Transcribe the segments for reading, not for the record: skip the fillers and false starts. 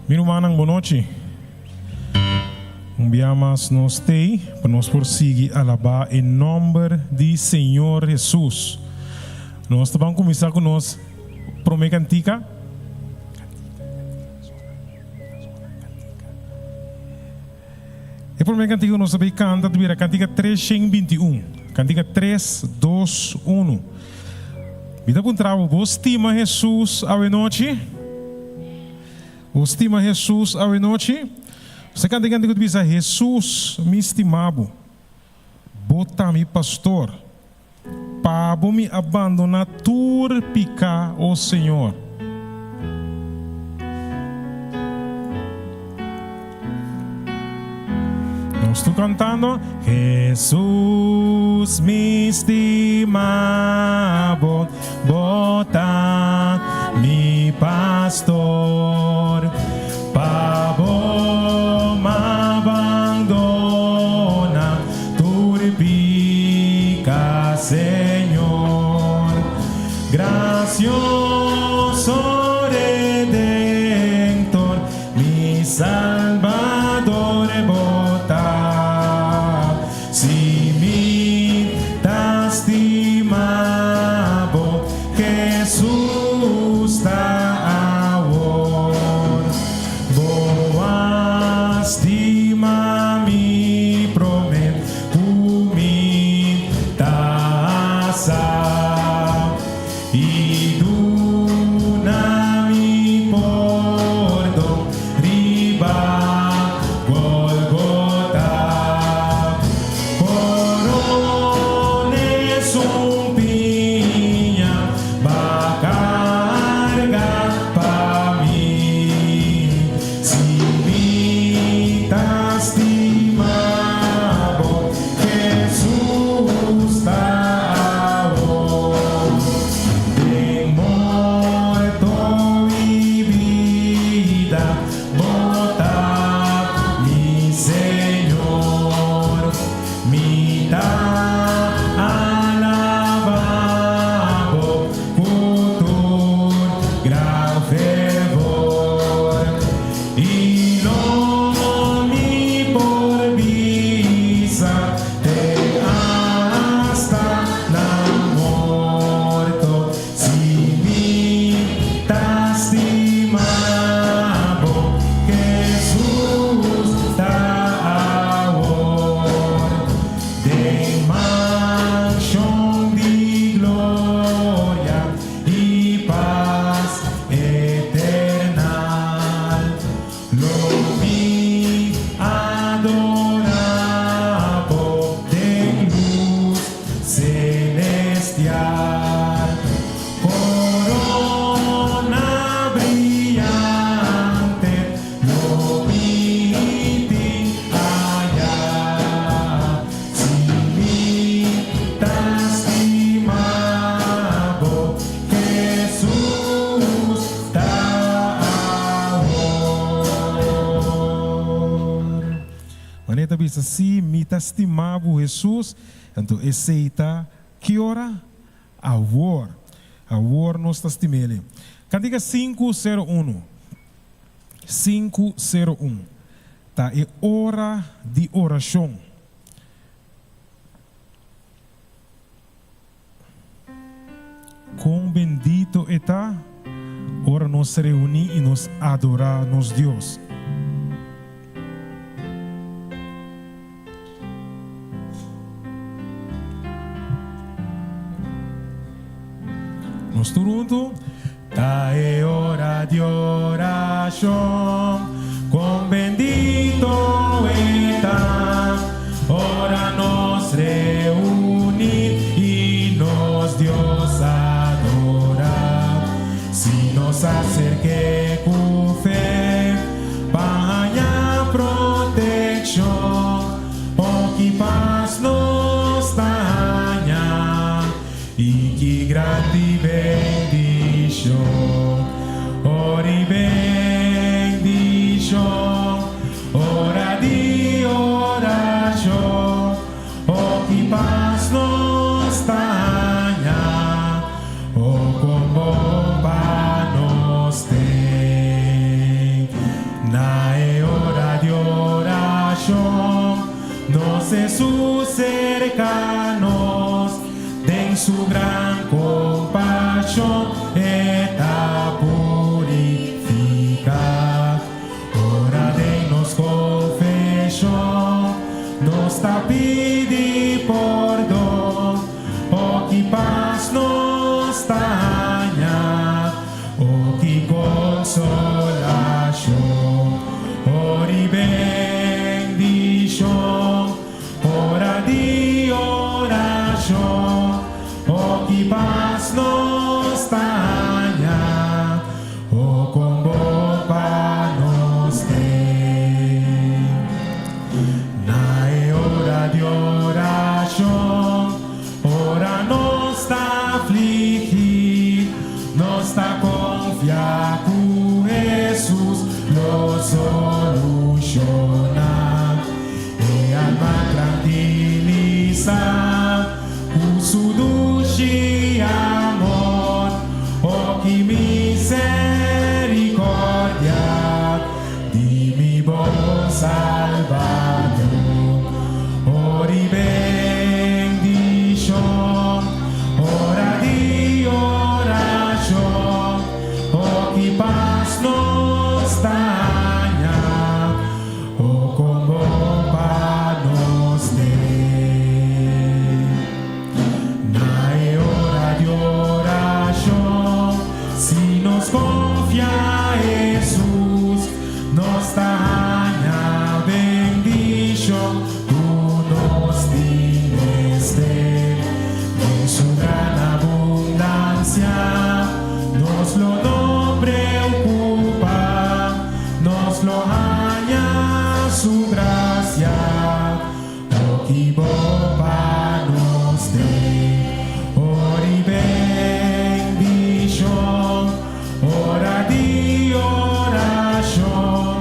Mi rumannan, bon nochi. Un bia mas nos t'ei pa nos por sigui alabá e nòmber di Señor Hesus. Nos ta ban kuminsá ku nos promé kantika. E promé kantika ku nos ta bai kanta ta bira kantika 321. Kantika 3, 2, 1. Mi ta puntra bo, bo stima Hesus awenochi? Bo stima Hesus awenochi? Bo kanta e kantika ku ta bisa, Hesus, mi stima bo. Bo ta mi pastor. Pa bo mi a bandoná tur piká, o Señor. Nos tur kantando, Hesus, mi stima bo, bo ta mi pastor. Pa bo m'a bandona tur pica, Señor. Gracioso Redentor, mi Salvador bo ta. Si mi ta stima bo, Hesus ta awor. Bo a stima mi prome ku mi ta sa i duna mi pordon riba Golgota. Corona esun piña ba carga pa mi. Si mi ta stima bo, Jesus ta awor. Den morto i bida bo ta mi Señor. Mi ta alaba bo ku tur gran fervor, i lo mi por bisa te asta na morto, si mi ta stima bo, Hesus ta awor. Den manshon di gloria i pas eternal, lo mi adorá bo den lus celestial. Corona briyante lo mi tin aya. Si mi ta stima bo, Hesus ta awor. Manera ta bisa, Si mi ta stima bo, Hesus, anto esei ta ki ora? Awor, awor nos ta stim'El. Kantika 501, 501, ta e ora di orashon. Kon bendito e ta ora nos reuní i nos adorá nos Dios! Nos tur huntu. Ta e ora di orashon, kon bendito e ta, ora nos reuní i nos Dios adorá. Si nos aserk'é ku fe. Pa haña protekshon, hopi pas nos ta haña, i ki grandi bendishon, ora i bendishon, ora di orashon, hopi pas nos ta haña. O kon bon pa nos ten. serka nos, den su gran kompashon e ta purifiká. Ora den nos konfeshon nos ta pidi pordon, o ki pas nos ta haña, o ki konsolashon, ora i bendishon, ora di orashon, o ki pas nos ta haña, o kon bon pa nos t'ei. Na e ora di orashon, ora nos ta afligí, nos ta konfia ku Hesus lo solushoná. E alma trankilisá ku su dushi amor, o ki miserikòrdia di mi bon Salbador. Ora i bendishon, ora di orashon, o ki pas nos ta haña, o kon bon pa nos t'ei. Na e ora di orashon, si nos konfia Hesus, nos ta haña bendishon ku nos tin mester. Den su gran abundansia, nos lo no preokupá, nos lo haña su grasia, o ki bon pa nos t'ei. Ora i bendishon, ora di orashon,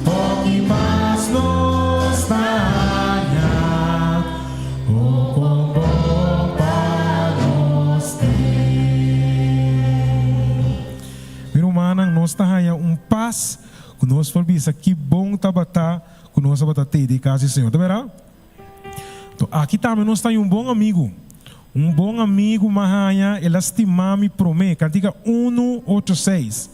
o ki pas nos ta haña, o kon bon pa nos t'ei. Mi rumannan, nos ta haña un pas ku nos por bisa ki bon tabata ku nos tabata tei den kas di Señor. Ta bèrdat? Anto aki tambe nos ta haña un bon amigu. Un bon amigu m'a haña, el a stima mi promé. Kantika unu ocho seis.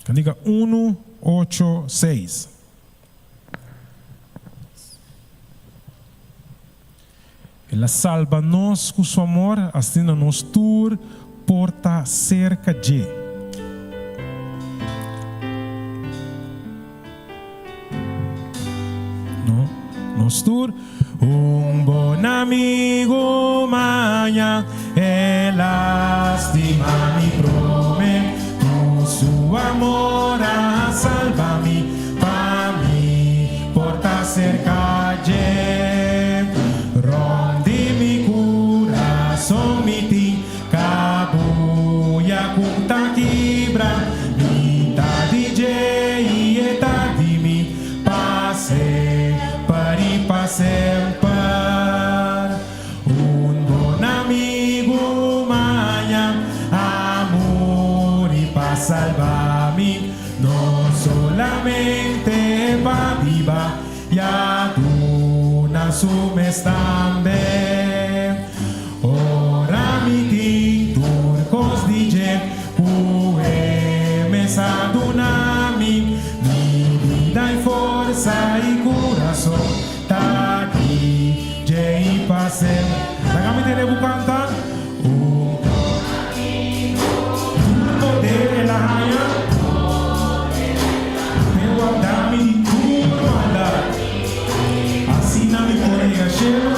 Kantika unu ocho seis. El a salba nos ku su amor, asina nos tur por ta serka dje. No, nos tur. Un bon amigu maña, el a stima mi prome, ku su amor a salba mi, pa mi por ta serka dje. Rònt di mi kurason mi tin kabuya ku ta kibra, mi ta di dje i e ta di mi, pa semper i pa semper. Un bon amigu maña a muri pa salba mi, no solamente pa biba, ya duna su mes tambe. Ora mi tin tur kos di dje ku e mes a duna mi, mi bida i forsa i kurason ta di dje i pa semper. Laga mi tene bu kanta. Un Tur poder el a haña. P'e warda mi di tur maldat. Asina mi por yega shelu.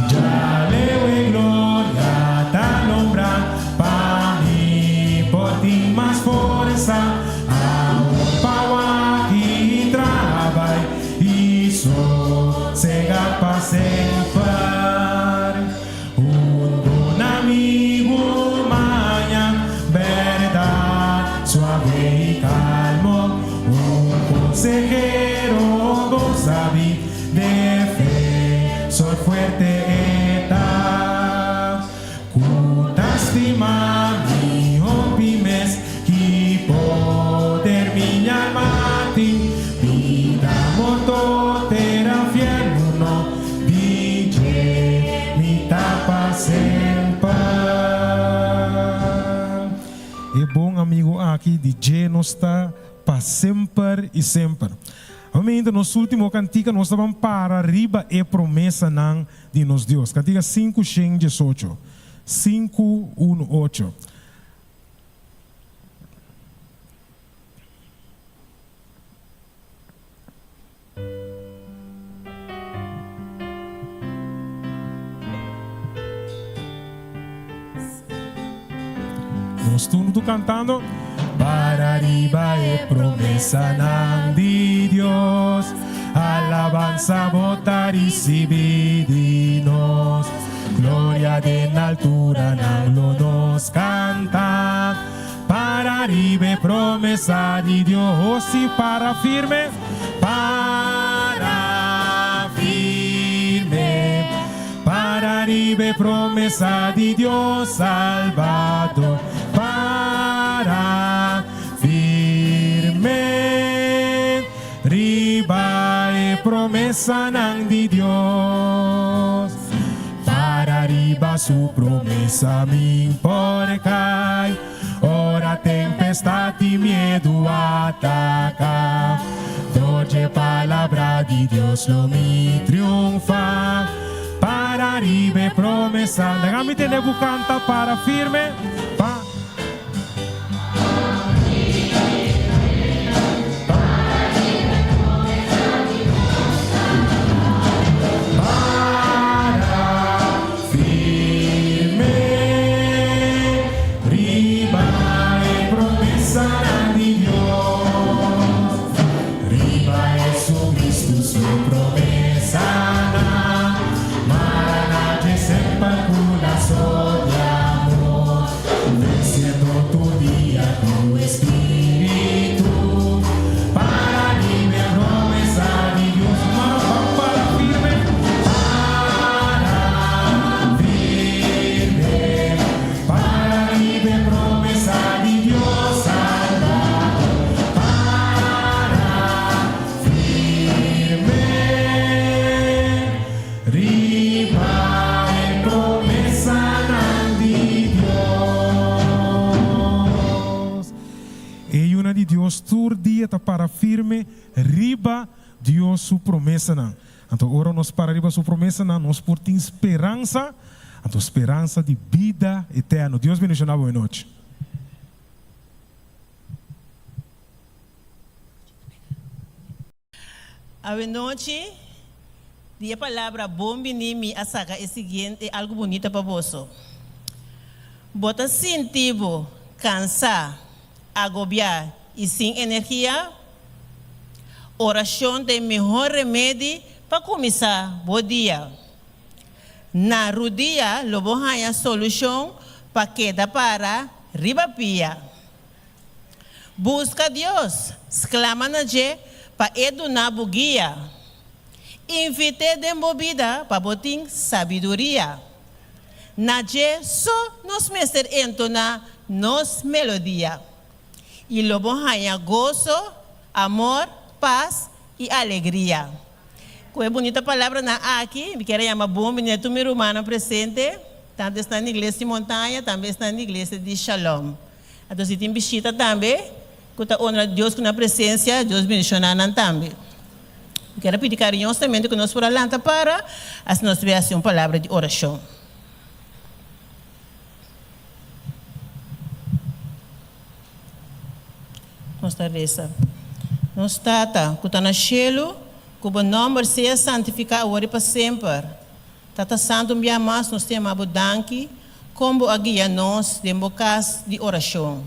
Dja leu e gloria ta lombra pa mi por tin mas forsa awor pa wak i trabay i sosega pa semper. Un bon amigu maña bèrdat suave i kalmo, un konsehero bon sabí Defensor fuerte e ta, ku ta stima mi hopi mes, ki poder mi alma tin. aki di dje nos ta pa semper i semper. Awe nos último kantika nos ta ban para riba e promesanan di nos Dios. Kantika 518. 518. Nos tur tu cantando. Para riba e promesanan di Dios, alabansa bo ta ricibi di nos. Gloria den alturanan lo nos canta. Para riba e promesa di Dios i para firme, para firme, para riba e promesa di Dios Salbador, para firme riba e promesanan di Dios. Para riba su promesa mi'n por kai, ora tempestad i miedu ataká. Dor dje palabra di Dios lo mi triunfá. Para riba e promesa. Laga mi tende bu kanta para firme. Pa. E yunan di Dios tur dia ta para firme riba Dios su promesanan. Anto ora nos para riba su promesanan, nos por tin speransa, anto speransa di bida eterno. Dios bendiciona bo e nochi. Awenochi, di e palabra bon bini mi a saka e siguiente algu bunita pa boso. Bo ta sinti bo kansá, agobiá i sin energia? Orashon ta e mihó remedi pa kuminsá bo dia. Na rudia lo bo haña solushon pa keda para riba pia. Buska Dios, sklama na dje pa e duna bo guia. Invit'é den bo bida pa bo tin sabiduria. Na dje so nos mester entoná nos melodia, i lo bo haña goso, amor, pas i alegria. Ku e bunita palabranan aki, mi kier a yama bon bini tur mi rumannan presente, tantu esnan di Iglesia di Montaña, tambe esnan di Iglesia di Shalom. Anto si tin bishita tambe ku ta onra Dios ku nan presensia, Dios bendishoná nan tambe. Mi kier a pidi kariñosamente ku nos por a lanta para, asina nos ta hasi un palabra di orashon. Nos ta resa. Nos Tata, ku ta na shelu, ku bo nòmber sea santifiká awor i pa semper. Tata Santu un bia mas nos ta yama bo danki kon bo a guia nos den bo kas di orashon.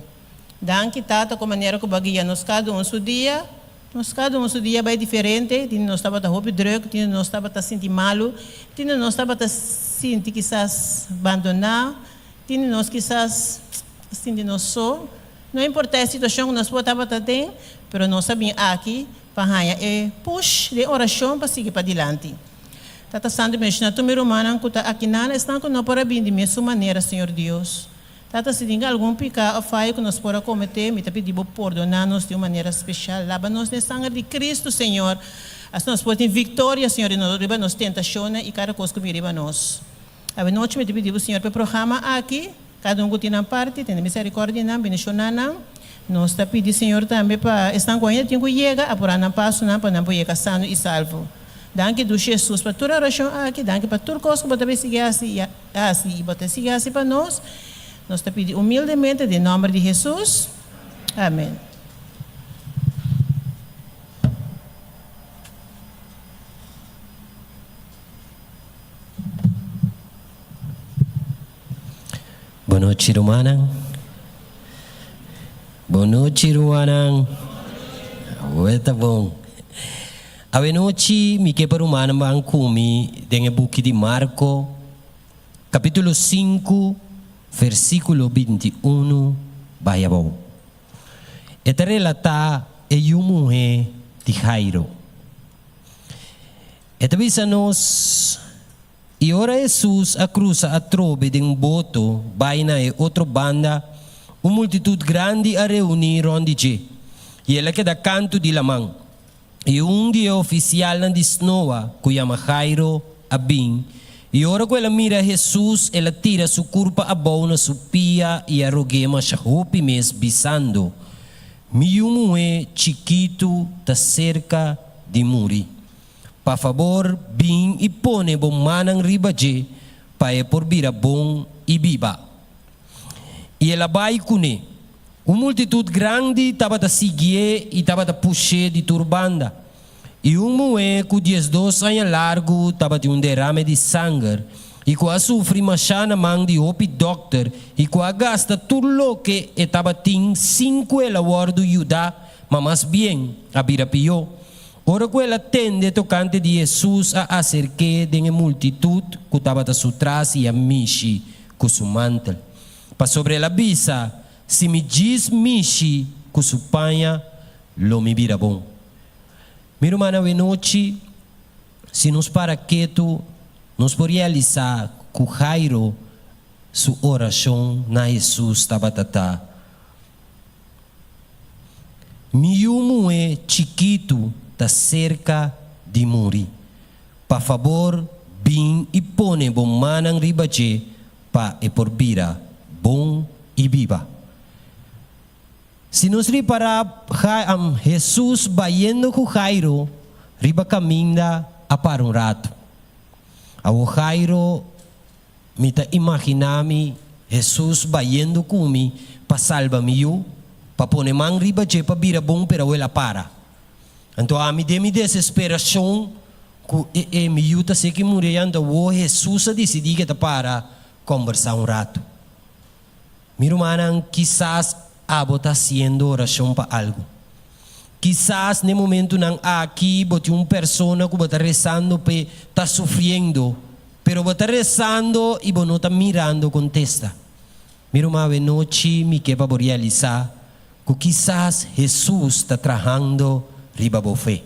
Danki Tata ku manera ku bo a guia nos kada un su dia. Nos kada un su dia bai diferente, tin di nos tabata hopi druk, tin di nos tabata sinti malu, tin di nos tabata sinti kisas bandoná, tin di nos kisas a sinti nos so. No importá e situashon ku nos por tabata den, pero nos a bin aki pa haña e push den orashon pa sigui padilanti. Tata Santu menshoná tur mi rumannan ku ta akinan, esnan ku no por a bin di mesun manera, Señor Dios. Tata, si tin algun piká òf fayo ku nos por a kometé, mi ta pidi Bo pordoná nos di un manera speshal. Laba nos den sanger di Kristu, Señor, asina nos por tin viktoria, Señor, riba nos tentashonnan i kada kos ku bin riba nos. Awenochi mi ta pidi Bo, Señor, pa e programa aki, kada un ku tin nan parti, tene miserikòrdia di nan, bendishoná nan. Nos ta pidi Señor tambe pa esnan ku ainda tin ku yega, apurá nan pasonan pa nan por yega sano i salvo. Danki dushi Hesus pa tur orashon aki, danki pa tur kos ku bo ta bay sigui hasi i hasi i bo ta sigui hasi pa nos. Nos ta pidi humildemente den nomber di Hesus. Amen. Bon nochi rumannan. Bon nochi rumannan. Awe ta bon. Awe nochi mi ke pa rumannan ban ku mi den e buki di Marko, kapitulo sinku, versíkulo 21 bai abou. E ta relatá e yu muhé di Jairo. E ta bisa nos, I ora Hesus a krusa atrobe den un boto bai na e otro banda, un multitut grandi a reuní rònt di dje, i el a keda kantu di laman. I un di e ofisialnan di snoa, ku yama Jairo, a bin, i ora ku el a mira Hesus, el a tira su kurpa abou na su pia i a rog'é masha hopi mes, bisando, Mi yu muhé chikitu ta serka di muri. Pa fabor, bin i pone bo mannan riba dje pa e por bira bon i biba. I el a bai kuné. Un multitut grandi tabata siguié i tabata push'é di tur banda. I un muhé ku 12 aña largu tabatin un derame di sanger i ku a sufri mashá na man di hopi dòkter i ku a gasta tur loke e tabatin sin ku el a wòrdu yudá, ma mas bien a bira pió. Ora ku el a tende tokante di Hesus a aserk'é den e multitut ku tabata su tras i a mishi ku su mantel. Pasobra el a bisa, Si mi djis mishi ku su paña, lo mi bira bon. Mi rumannan, awenochi, si nos para ketu, nos por realisá ku Jairo su orashon na Hesus tabata ta, Mi yu muhé chikitu ta serka di muri. Pa fabor, bin i pone bo mannan riba dje pa e por bira bon i biba. Si nos ripará, Hesus bayendo ku Jairo riba kaminda a para un ratu. Awor Jairo Mi ta imaginá mi Hesus bayendo ku mi pa salba mi yu, pa pone man riba dje pa bira bon pero el a para. Anto ami den mi desesperashon ku e e mi yu ta seki muri ayá anto awor Hesus a disidí ke ta para kòmbersá un ratu. Mi rumannan kisas abo ta hasiendo orashon pa algu. Kisas n'e momentunan aki bo tin un persona ku bo ta resando p'e ta sufriendo, pero bo ta resando i bo no ta mirando kontesta. Mi ruman awe nochi mi ke pa bo realisá ku kisas Hesus ta trahando riba bo fe.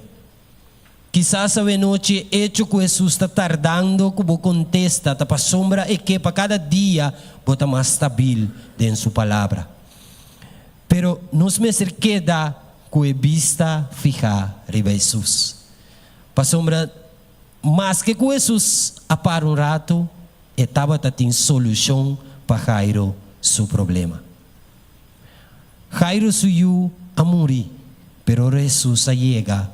Kisas awe nochi e echo ku Hesus ta tardando ku bo kontesta ta pasobra e ke pa kada dia bo ta mas stabil den su Palabra. Pero nos mester keda ku e bista fihá riba Hesus. Pasobra maske ku Hesus a para un ratu, e tabata tin solushon pa Jairo su problema. Jairo su yu a muri, pero ora Hesus a yega,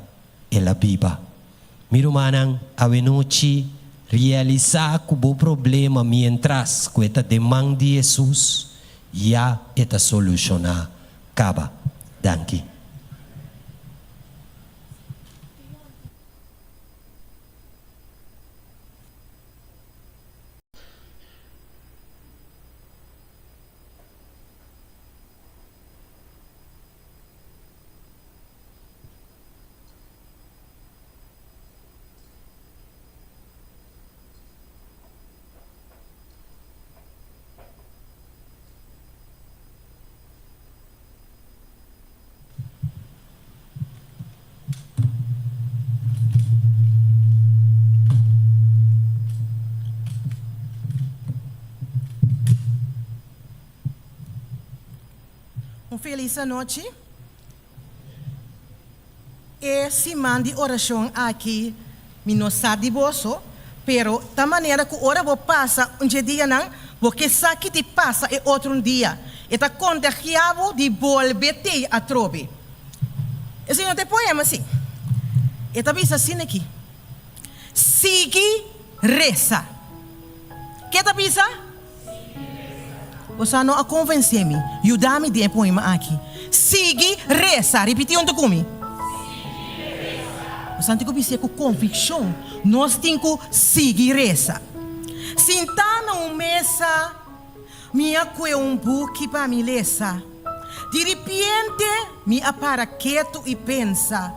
el a biba. Mi rumannan, awenochi realisá ku bo problema miéntras ku e ta den man di Hesus, ya e ta solushoná kaba. Danki. Un felis anochi. E siman di orashon aki mi no sa di boso, pero ta manera ku ora bo pasa un dje dianan, bo ke sa ki ti pasa e otro un dia. E ta kontagiá bo di bolbe tei atrobe. Esei no ta e poema si. E ta bisa asina aki, Sigui resa. Ke ta bisa? Boso no a konvensé mi. Yuda mi den e poema aki. Sigui resa. Ripití huntu ku mi. Boso tin ku bis'é ku konvikshon. Nos tin ku sigui resa. Sintá na un mesa, mi a kue un buki pa mi lesa. Di ripiente mi a para ketu i pensa,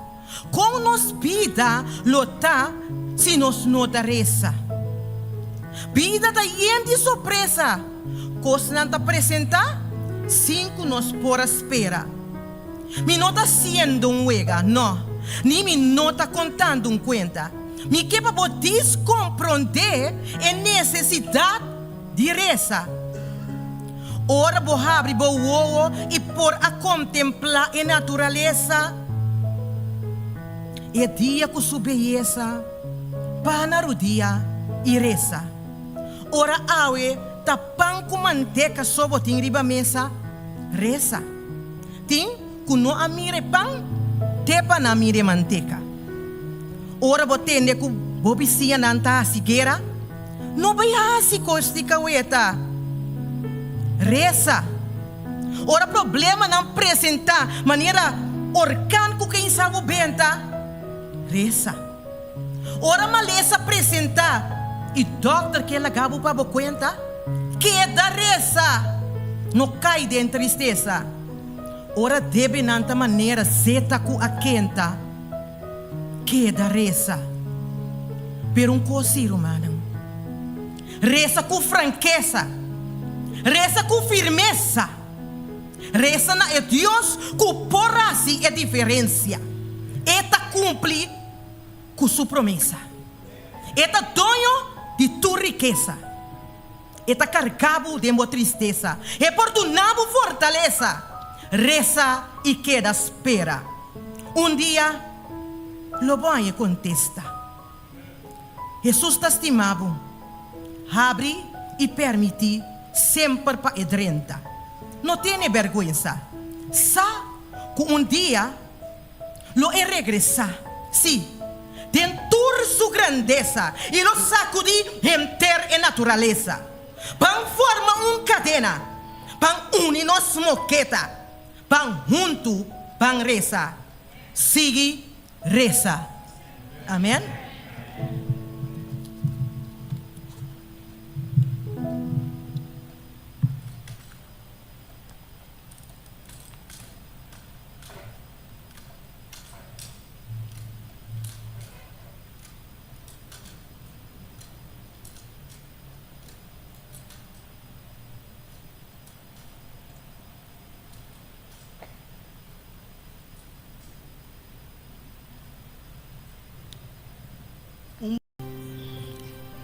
Kon nos bida lo ta si nos no ta resa? Bida ta yen di sorpresa, kosnan ta presentá sin ku nos por a spera. Mi no ta hasiendo un wega, no, ni mi no ta kontando un kuenta. Mi ke pa bo dis komprondé e nesesidat di resa. Ora bo habri bo wowo i por a kontemplá e naturalesa, e dia ku su beyesa, pa na rudia i resa. Ora awe ta pan ku manteka so bo tin riba mesa, resa. Tin ku no a mira e pan, te pa nan mira e manteka. Ora bo tende ku bo bisiñanan ta hasi guera, No bai hasi kos di kaweta. Resa. Ora problemanan presentá manera orkan ku ken sa bo benta, resa. Ora malesa presentá i dòkter ke laga bo pa bo kuenta, keda resa. No kai den tristesa. Ora debenan ta manera zeta ku a kenta. Keda resa. Pero un kos si, rumannan. Resa ku frankesa. Resa ku firmesa. Resa na e Dios ku por hasi e diferensia. E ta kumpli ku su promesa. E ta doño di tur rikesa. E ta karga bo den bo tristesa. E por duna bo fortalesa. Resa i keda spera. Un dia lo bo haña e kontesta. Hesus ta stima bo. Habri i permití semper pa e drenta. No tene bèrgwensa. Sa ku un dia. Lo e regresá, sí, den tur su grandesa i lo sakudí henter e naturalesa. Ban forma un kadena, ban uni nos moketa, ban huntu ban resa. Sigui resa. Amèn.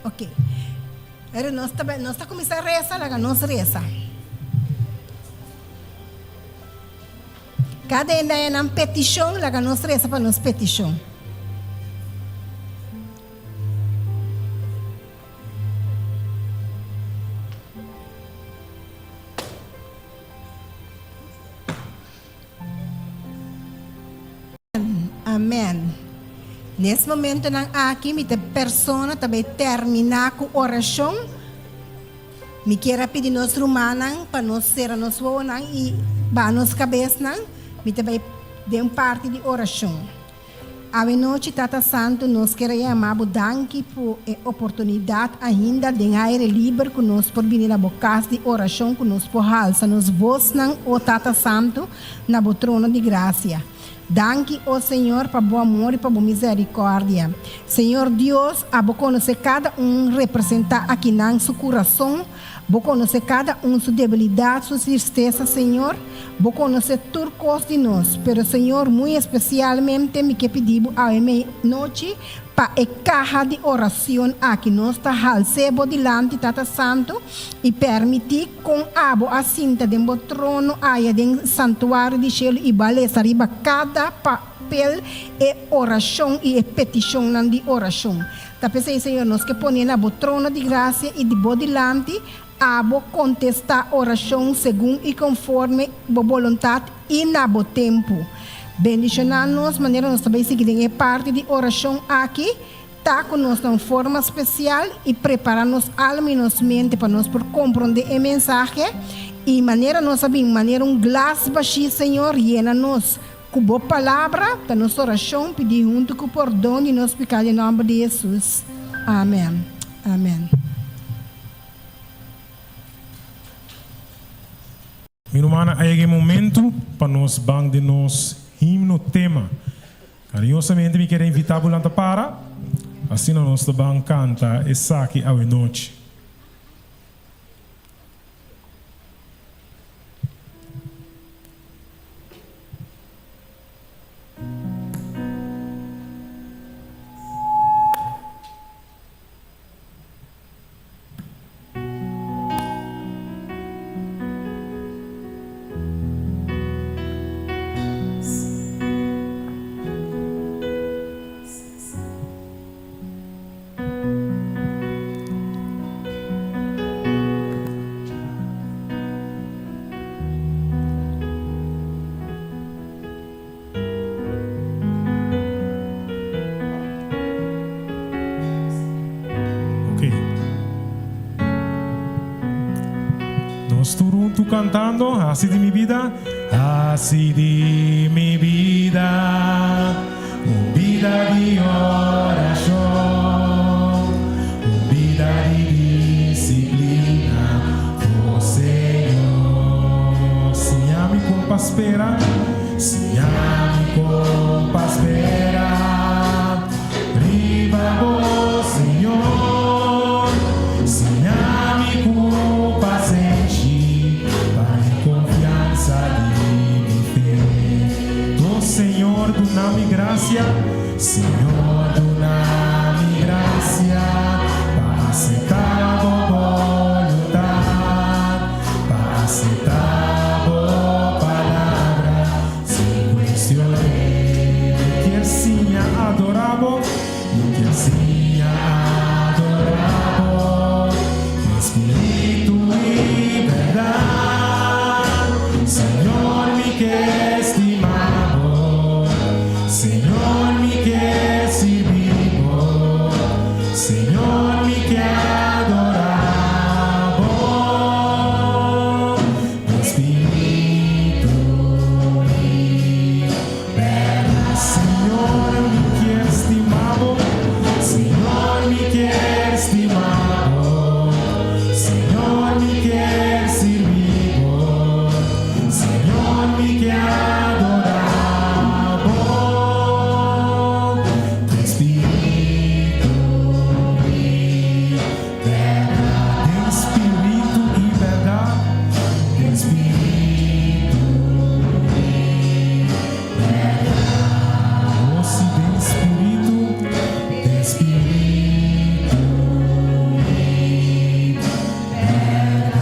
Ok. Pero nos ta, nos ta kuminsá resa, laga nos resa. Kada hende haña nan petishon, laga nos resa pa nos petishon. Amen. Nes momentonan aki mi ta persona ta bay termina cu oracion. Mi kier a pidi nos rumannan pa nos cera nos wowonan y baha nos cabesnan. Mi ta bay den parti di oracion. Awe nochi Tata Santu nos kier a yama bo danki pu e oportunidad ainda den aire liber cu nos por bini na bo cas di oracion cu nos por halsa nos voznan o Tata Santu na bo trono di gracia. Danki o Señor pa bo amor y pa bo misericordia. Señor Dios abo conoce cada un representa akinan su curason Bo konosé kada un su debilidat, su tristesa, Señor. Bo konosé tur kos di nos. Pero, Señor, muy espesialmente mi ke pidi Bo awe mei nochi pa e kaha di oracion aki. Nos ta hals'é Bo dilanti, Tata Santu, i permití kon Abo a sinta den Bo trono aya den santuario di shelu i Bo a lesa riba kada papel e oracion i e peticionnan di oracion. Ta p'esei, Señor, nos ke pone na bo trono di grasia i di bo dilanti. Abo kontestá orashon segun i konforme Bo boluntat i na Bo tempu. Bendishoná nos manera nos ta bai sigui den e parti di orashon aki. Ta ku nos na un forma spesial i prepará nos alma i nos mente pa nos por komprondé e mensahe i manera nos a bin manera un glas bashí, Señor, yena nos ku Bo Palabra, ta nos orashon pidí huntu ku pordon di nos piká den nòmber di Hesus. Amèn. Amèn. Mi rumannan, a yega e momento pa nos ban den nos himno tema. Cariñosamente mi kier a invita bo lanta para, asina nos ta ban canta esaki awe nochi. Ok. Nos tur huntu cantando, Haci di mi bida, haci di mi bida un bida di oracion, un bida di disciplina, oh Señor. Siña mi con pa spera. Siña mi kon pa spera riba bo, Señor. Siña mi ku pasenshi pa e konfiansa di mi fe. O Señor, duna mi grasia, Señor, duna mi grasia pa aceptá bo boluntat. Pa aceptá bo palabra sin cuestion'é. Mi kier siña adorá bo, mi kier siña adorá bo, den spiritu i berdad. Señor, mi ke stima bo, Señor, mi ke sirbi bo. Señor mi ke adora bo Den spiritu i berdad Señor mi kier stima bo Señor mi kier stima bo Señor mi kier sirbi bo Señor mi ke adora bo Den spiritu i bèrdat. Den spiritu i bèrdat. Den spiritu i bèrdat. O si den spiritu, den spiritu i bèrdat.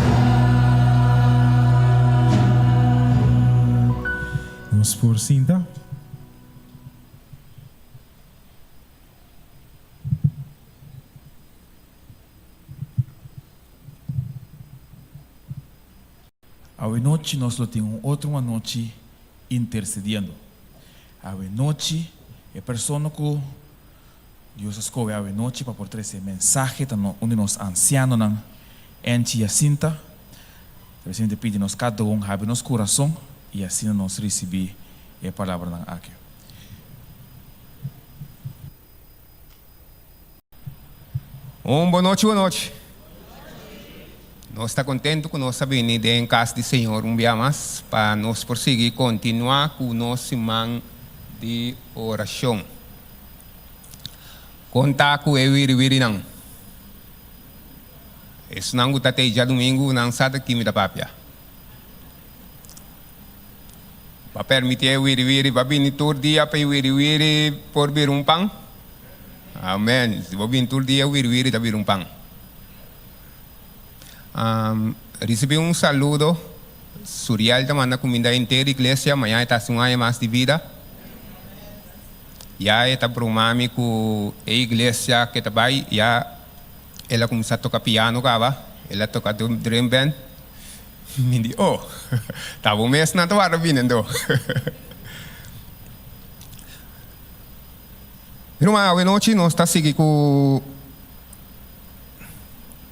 Nos por sinta. Awe nochi nos lo tin un otro anochi intercediendo. Awe nochi e persona cu Dios a scoge awe nochi pa por trece e mensahe ta un di nos ancianonan, Angie Jacinta. Reciente pidi nos cada un habri nos curason y asina nos ricibi e palabranan aki. Un bon nochi, bon nochi. Nos ta kontentu ku nos a bini den kas di Señor un bia mas pa nos por sigui kontinuá ku nos siman di orashon. Kon ta ku e wiriwirinan? Esnan ku ta tei djadumingu nan sa ta ki mi ta papia. Pa permiti e wiriwiri pa bini tur dia pa e wiriwiri por bira un pan? Amen. Si bo bini tur dia wiriwiri ta bira un pan. Ricibi un saludo. Suriel ta manda cuminda henter iglesia. Mañana e ta haci un aña mas di bida. Ya e ta broma mi cu e iglesia ke ta bay ya el a cuminsa toca piano caba. El a toka drum band. Mi di, oh, ta bo mes nan ta warda bini anto. Mi ruman, awenochi nos ta sigui ku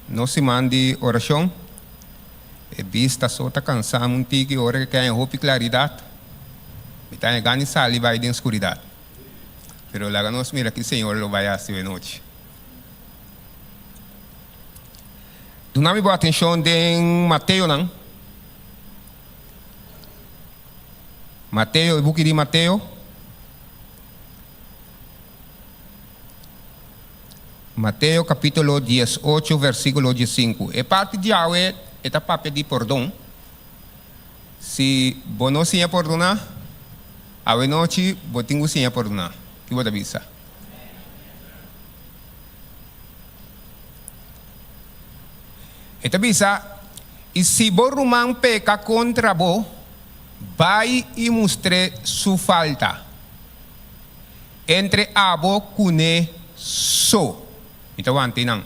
nos siman di orashon. E bista so ta kansa mi un tiki ora ke haña hopi klaridat. Mi ta haña gana di sali bai den skuridat. Pero laga nos mira ki Señor lo bai hasi awenochi. Duna mi bo atenshon den Mateonan. Mateo, e buki di Mateo. Mateo kapítulo 18, versíkulo 15. E parti di awe e ta papia di pordon. Si bo no siña pordoná, awe nochi bo tin ku siña pordoná. Ki bo ta bisa? E ta bisa, I si bo ruman peka kontra bo, bai i mustr'é su falta, entre abo kuné so. Mi ta wanta einan.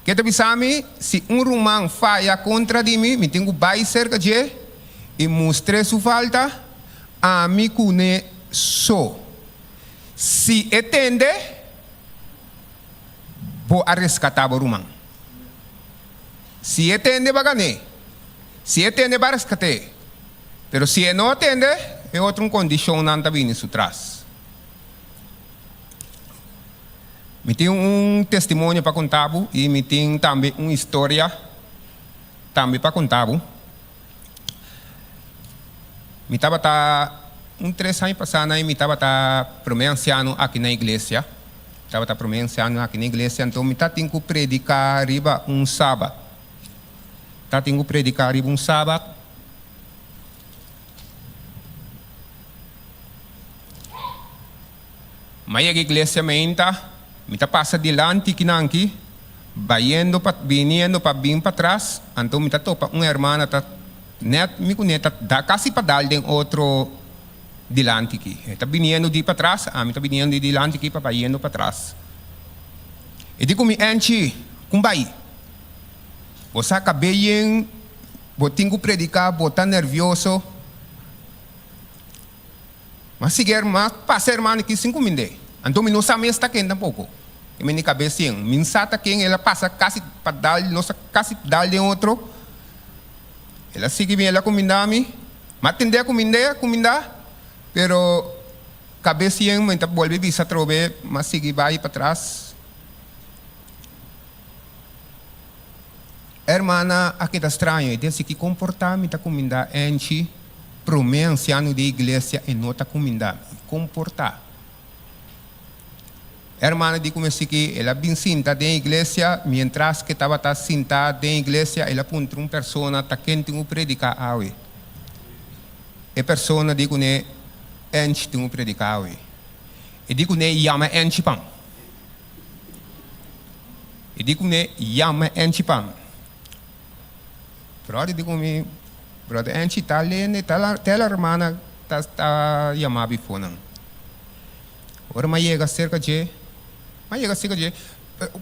Ke ta bisa mi, si un ruman faya kontra di mi, mi tin ku bai serka dje i mustr'é su falta, ami kuné so. Si e tende, bo a reskatá bo ruman. Si e tende, bo a gan'é. Si e tende, bo a reskat'é. Pero si e no a tende, e otro un kondishonnan ta bini su tras. Mi tin un testimonio pa konta bo i mi tin tambe un historia tambe pa konta bo. Mi tabata un tres aña pasá na mi tabata promé ansiano aki na iglesia. Tabata promé ansiano aki na iglesia, anto mi ta tin ku prediká riba un sabat. Ta tin ku prediká riba un sabat. M'a yega iglesia meinta, mi ta pasa dilanti kinanki, bayendo pa biniendo pa bin patras, anto mi ta topa un hermana ta net mi kuné ta da kasi pa dal den otro dilanti ki. E ta biniendo di patras, ami ta biniendo di dilanti ki pa bayendo patras. E di ku mi, Anchi, kun bai? Bo sa kab'é yen, bo tin ku prediká, bo ta nervioso. M'a sigui herma, pasa hermano aki sin kumind'é. Anto mi no sa mes ta ken tampoko. E mende kabes yen. Mi sa ta ken, el a pasa kasi pa dal, nos a kasi dal den otro. El a sigui mi, el a kumindá mi. M'a tendé a kumind'é, a kumindá, pero kabes yen mi ta bolbe bisa atrobe, m'a sigui bai patras. E hermana a keda straño, e desi ki komportá mi ta kumindá Angie, promé ansiano di e iglesia e no ta kumindá mi. Komportá. E hermana di ku mi ki el a bin sinta den iglesia, mientras ke tabata sintá den iglesia el a puntra un persona ta ken tin ku prediká awe. E persona di kuné Angie tin ku prediká awe. E di kuné yama Angie pan. E di ku mi, Yama Angie pa mi. Brother di ku mi, Brother Angie ta lende, ta la, ta la hermana ta, ta yama before nan. Ora mi a yega cerca dje, mi a yega cerca dje,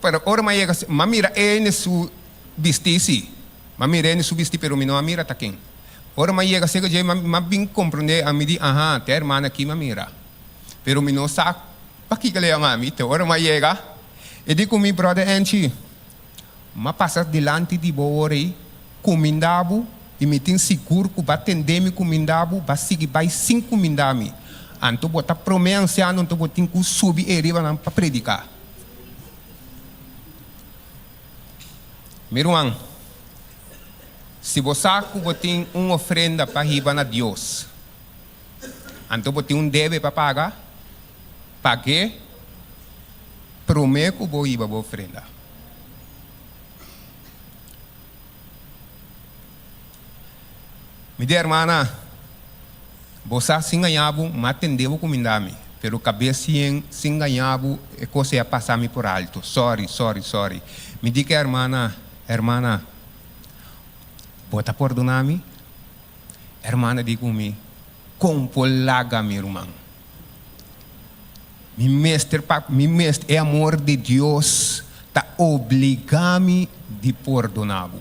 pero ora mi a yega, mi a mira e su bisti si, mi a mira e su bisti pero mi no a mira ta ken. Ora mi a yega cerca dje, mi a bin comprende, a mi di, aha, ta e hermana aki mi a mira. Pero mi no sa Pakiko el a yama mi? Te ora mi a yega, e di ku mi, Brother Angie, mi a pasa dilanti di bo ora ei, kuminda bo, i mi tin sigur ku bo a tende mi kuminda bo, bo a sigui bai sin kuminda mi. Anto bo ta promé ansiano, anto bo tin ku subi ei riba nan pa prediká. Mi ruman, si bo sa ku bo tin un ofrenda pa hiba na Dios, Anto bo tin un debe pa paga, pag'é promé ku bo hiba bo ofrenda. Mi di hermana, bo sa sin gaña bo, m'a tende bo kuminda mi, pero kabes yen sin gaña bo e kos ei a pasa mi por alto. Sorry, sorry, sorry. Mi di ku e hermana, Hermana, bo ta pordona mi? Hermana di ku mi, Kon por laga mi ruman? Mi mester pa mi mester e amor di Dios ta obliga mi. di pordoná bo.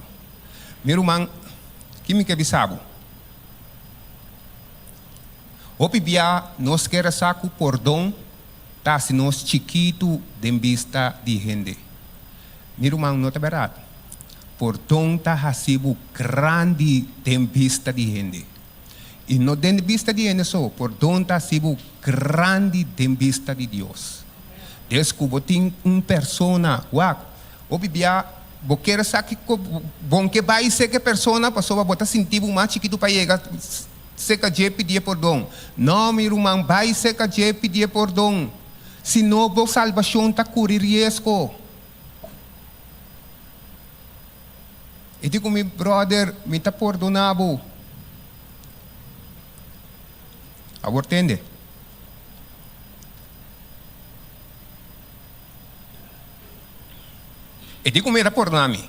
Mi ruman, ki mi ke bisa bo? Hopi bia nos kere sa ku pordon ta hasi nos chikitu den bista di hende. Mi ruman, no ta bèrdat. Pordon ta hasi bo grandi den bista di hende. I no den bista di hende so, pordon ta hasi bo grandi den bista di Dios. Des ku bo tin un persona, wak, hopi bia bo kere sa kiko bon ke bai serka e persona pasobra bo ta sinti bo mas chikitu pa yega serka dje pidi e pordon. No, mi ruman, bai serka dje pidi e pordon, si no bo salbashon ta kuri riesgo. E di ku mi, Bròder, mi ta pordoná bo. Awor tende. E di ku mi e ta pordoná mi.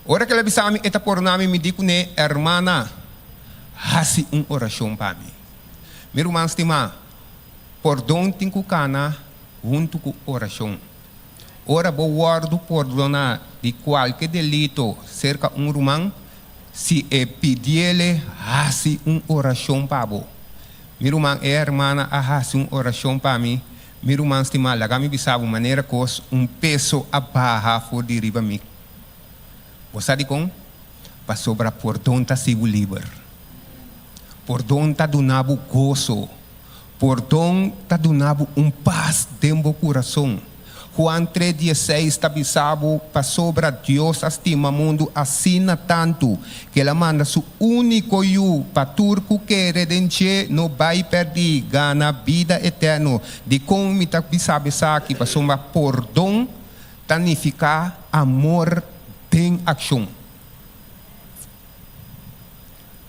Ora ku el a bisa mi e ta pordoná mi, mi di kuné, Hermana, hasi un orashon pa mi. Mi ruman stimá, pordon tin ku kana huntu ku orashon. Ora bo wòrdu pordoná di kualke delito serka un ruman, si e pidiele hasi un orashon pa bo. Mi ruman, e hermana a hasi un orashon pa mi. Mi ruman stimá, laga mi bisa bo manera kos un peso a baha for di riba mi. Bo sa dikon? Pasobra pordon ta hasi bo liber. Pordon ta duna bo goso. Pordon ta duna bo un pas den bo kurason. Juan tres dieseis ta bisa bo, Pasobra Dios a stima mundu asina tantu, ku el a manda su úniko Yu, pa tur ku kere den dje no bai pèrdí, gana bida eterno. Dikon mi ta bisa bo esaki? Pasobra pordon ta nifiká amor den akshon.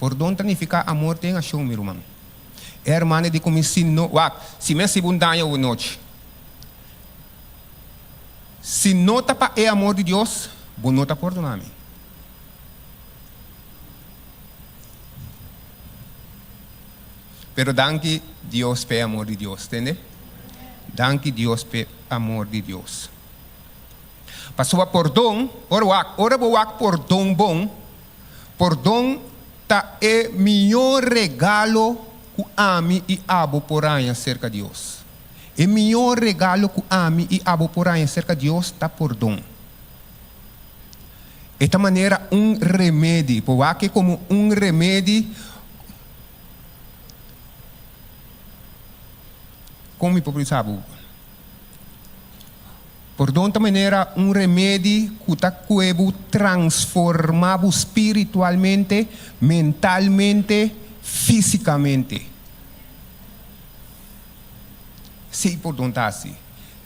Pordon ta nifiká amor den akshon, mi ruman. E hermana di ku mi si no wak si mi a sibi un daño awe nochi si no ta pa e amor di Dios bo no ta pordona mi. Pero danki Dios pa e amor di Dios tende danki Dios pa e amor di Dios pasobra pordon ora wak ora bo wak pordon bon Pordon ta e mihó regalo ku ami i abo por haña serka Dios. E mihó regalo ku ami i abo por haña serka Dios ta pordon. E ta manera un remedi. Por wak e komo un remedi. Kon mi por bisa bo? Pordon ta manera un remedi ku ta kue bo transformá bo spiritualmente, mentalmente, físikamente. Esei pordon ta hasi.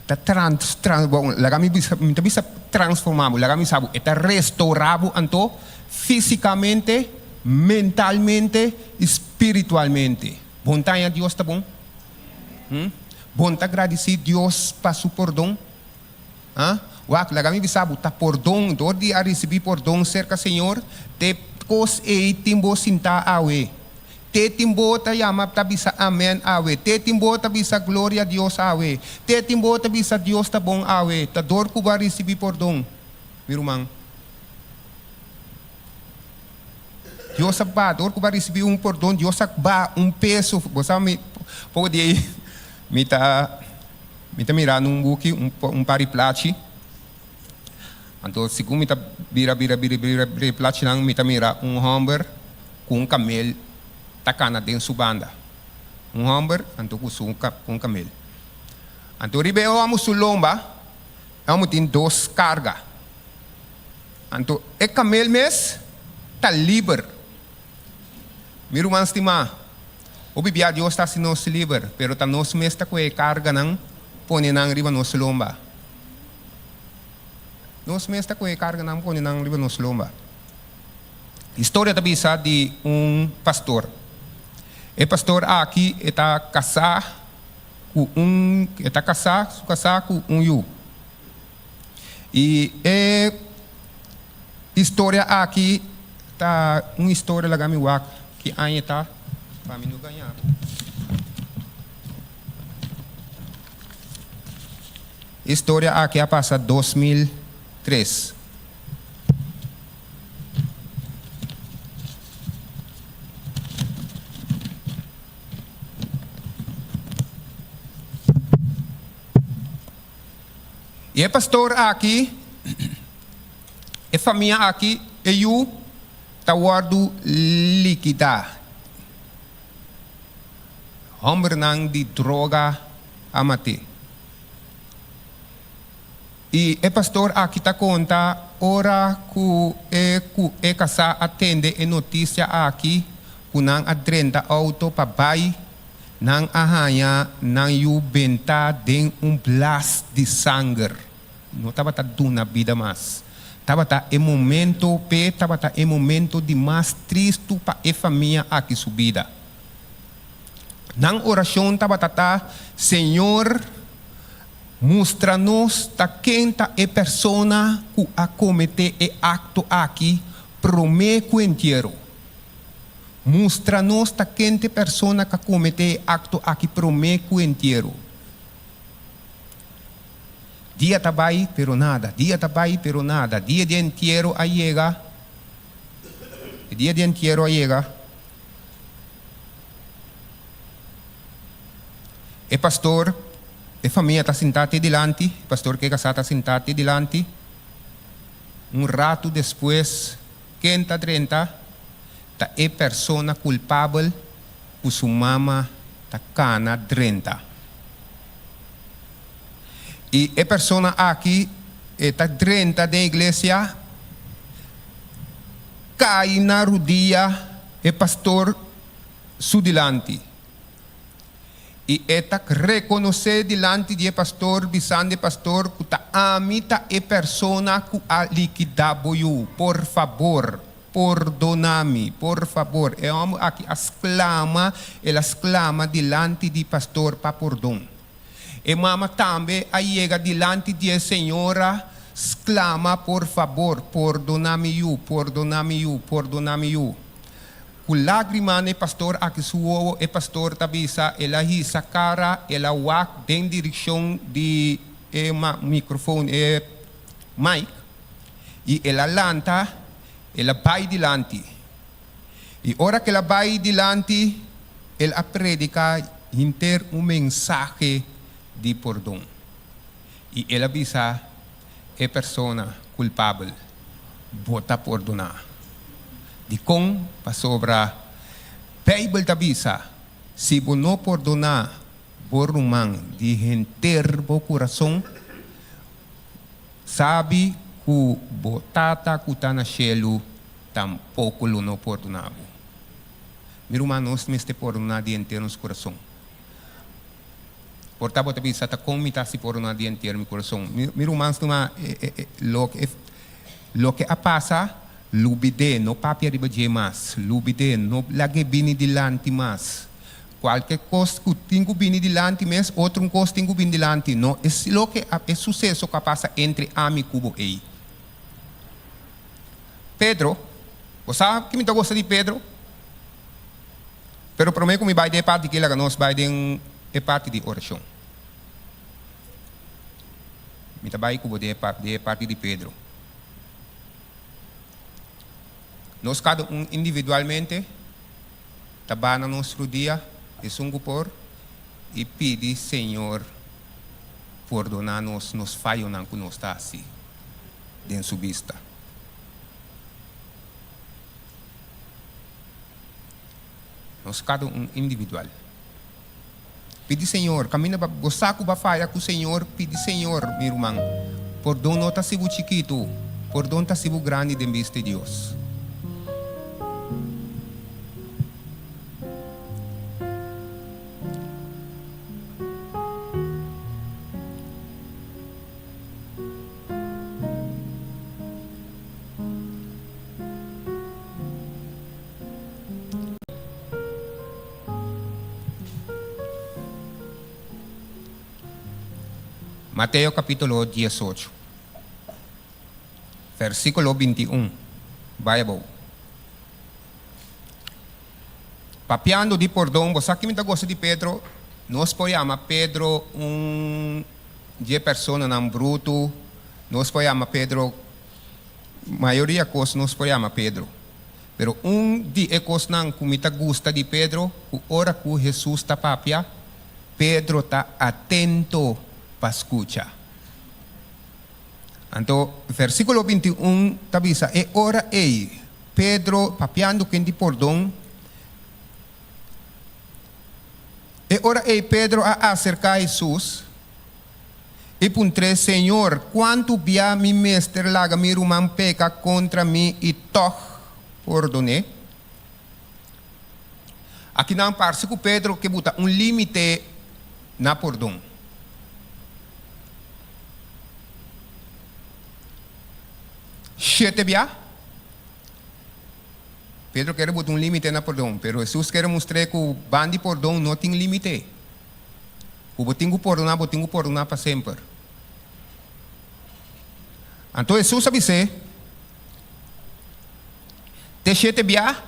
Ta trans, trans, bon, laga mi bisa, mi ta bisa transformá bo, laga mi sa bo, e ta restourá bo anto físikamente, mentalmente i spiritualmente. Bon ta haña Dios ta bon? Hm? Bon ta gradisí Dios pa su pordon? Ha? Wak, laga mi bisa bo, ta pordon, dor di a risibí pordon serka Señor, te kos ei tin bo sintá awe. Te tin bo ta yama ta bisa amèn awe. Te tin bo ta bisa gloria Dios awe. Te tin bo ta bisa Dios ta bon awe. Ta dor ku bo a risibí pordon, mi ruman. Dios a ba, dor ku bo a risibí un pordon, Dios a ba un peso. Bo sa mi poko di ei mi ta mi ta mira na un buki un un par di plachi. Anto segun mi ta bira bira bira bira bira e plachinan mi ta mira un hòmber ku un kamel ta kana den su banda. Un hòmber anto ku su ku un kamel. Anto riba e hòmber su lomba e hòmber tin dos karga. Anto e kamel mes ta liber. Mi ruman stimá, hopi bia Dios ta hasi nos liber, pero ta nos mes ta kohe e karganan pone nan riba nos lomba. Nos mes ta kohe e karganan pone nan riba nos lomba. Historia ta bisa di un pastor. E pastor aki e ta kasá ku un, e ta kasá, su kasá ku un yu. I e historia aki ta un historia laga mi wak ki aña ta pa mi no gaña bo. E historia aki a pasa 2003. I e pastor aki, e famia aki, e yu ta wòrdu likidá. Hòmbernan di droga a mat'é. I e pastor aki ta konta ora ku e ku e kasá a tende e notisia aki ku nan a drenta outo pa bai, nan a haña nan yu bentá den un blas di sanger. No tabata duna bida mas. Tabata e momento p'e tabata e momento di mas tristu pa e famia aki su bida. Nan orashon tabata ta, Señor, Mustra nos ta ken ta e persona ku a kometé e akto aki promé ku entiero. Mustra nos ta ken ta e persona ku a kometé e akto aki promé ku entiero. Dia ta bai, pero nada, dia ta bai, pero nada. Dia di entiero a yega, e dia di entiero a yega. E pastor, e famia ta sintá te dilanti, e pastor ku e kasá ta sintá te dilanti. Un ratu despues, ken ta drenta? Ta e persona kulpabel ku su mama ta kana drenta. I e persona aki e ta drenta den iglesia, kai na rudia e pastor su dilanti. I e ta rekonosé dilanti di e pastor, bisando e pastor ku ta ami ta e persona ku a likidá bo yu. Por fabor, pordoná mi. Por fabor. E hòmber aki a sklama, el a sklama dilanti di pastor pa pordon. E mama tambe a yega dilanti di e señora, sklama, Por fabor, pordoná mi yu, pordoná mi yu, pordoná mi yu. Ku lágrima n'e pastor aki su wowo, e pastor ta bisa, el a hisa kara, el a wak den direkshon di e mikrofon, e mic, i el a lanta, el a bai dilanti. I ora ku el a bai dilanti, el a prediká henter un mensahe di pordon. I el a bisa e persona kulpabel, Bo ta pordoná. Dikon? Pasobra Beibel ta bisa, Si bo no pordoná bo ruman di henter bo kurason, sabi ku bo Tata ku ta na shelu tampoko lo no pordoná bo. Mi ruman, nos mester pordoná di henter nos kurason. Por ta bo ta bisa, ta kon mi ta hasi pordoná di henter mi kurason? Mi ruman stima, loke loke a pasa, lubid'é, no papia riba dje mas, lubid'é, no lag'é bini dilanti mas. Kualke kos ku tin ku bini dilanti mes, otro un kos tin ku bini dilanti. No es loke a e suseso ku a pasa entre ami ku bo ei. Pedro, bo sa ki mi ta gosta di Pedro? Pero promé ku mi bai den e parti aki laga nos bai den e parti di orashon. Mi ta bai ku bo den e parti di Pedro. Nos kada un individualmente ta ba na nos rudia esun ku por i pidi Señor pordoná nos nos fayonan ku nos ta hasi den su bista. Nos kada un individual. Pidi Señor, kaminda ba bo sa ku ba faya ku Señor, pidi Señor, mi ruman, pordon no ta si bo chikitu, pordon ta si bo grandi den bista di Dios. Mateo capítulo 18, versículo 21. Bai abou. Papiando di pordon, bo sa ki mi ta gosta di Pedro? Nos por yama Pedro un dje personanan brutu, nos por yama Pedro Mayoria kos nos por yama Pedro. Pero un di e kosnan ku mi ta gusta di Pedro ku ora ku Hesus ta papia, Pedro ta atento pa skucha. Anto, versíkulo 21 ta bisa, E ora ei, Pedro, papiando ken di pordon, E ora ei Pedro a aserká Hesus i puntr'é, Señor, kuantu bia mi mester laga mi ruman peka kontra mi i tòg pordon'é? Akinan parse ku Pedro ke buta un límite na pordon. Shete bia? Pedro kere buta un límite na pordon, pero Hesus kere mustr'é ku ban di pordon no tin límite. Ku bo tin ku pordoná, bo tin ku pordoná pa semper. Anto Hesus a bis'é, Te shete bia?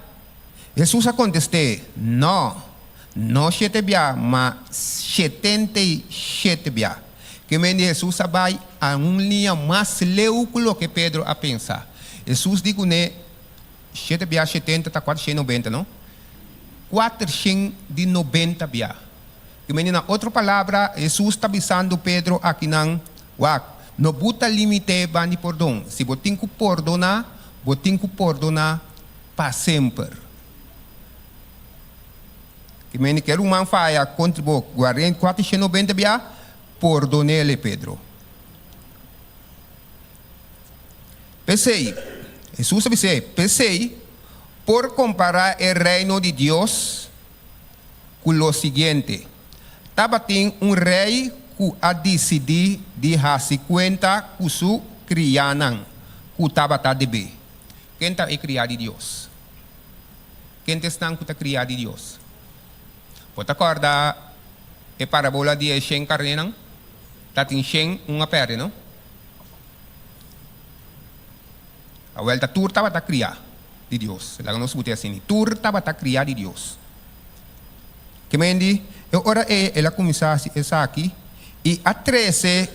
Hesus a kontest'é, No, no shete bia, ma 77 bia. Ke mende Hesus a bai a un liña mas leu ku loke Pedro a pensa. Hesus di kuné, Shete bia shetenta ta kuater shen nobenta, no? Kuater shen di nobenta bia. Ke mende na otro palabra, Hesus ta bisando Pedro akinan, Wak, no buta limite bandi pordon. Si bo tin ku pordoná, bo tin ku pordoná pa semper. Ke mende ke ruman faya kontra bo 490 bia, pordon'el, Pedro. P'esei, Hesus a bis'é, P'esei, por kompará e Reino di Dios ku lo siguiente, Tabatin un rei ku a disidí di hasi kuenta ku su kriánan ku tabata debé. Ken ta e kriá di Dios? Ken ta esnan ku ta kriá di Dios? Bo ta kòrda e parabola di e shen karnénan? Tatin shen, un a pèrdè, no? Awel ta tur tabata kriá di Dios. Laga nos buta asina. Tur tabata kriá di Dios. Ke mendi, e ora ei el a kuminsá hasi esaki i a trese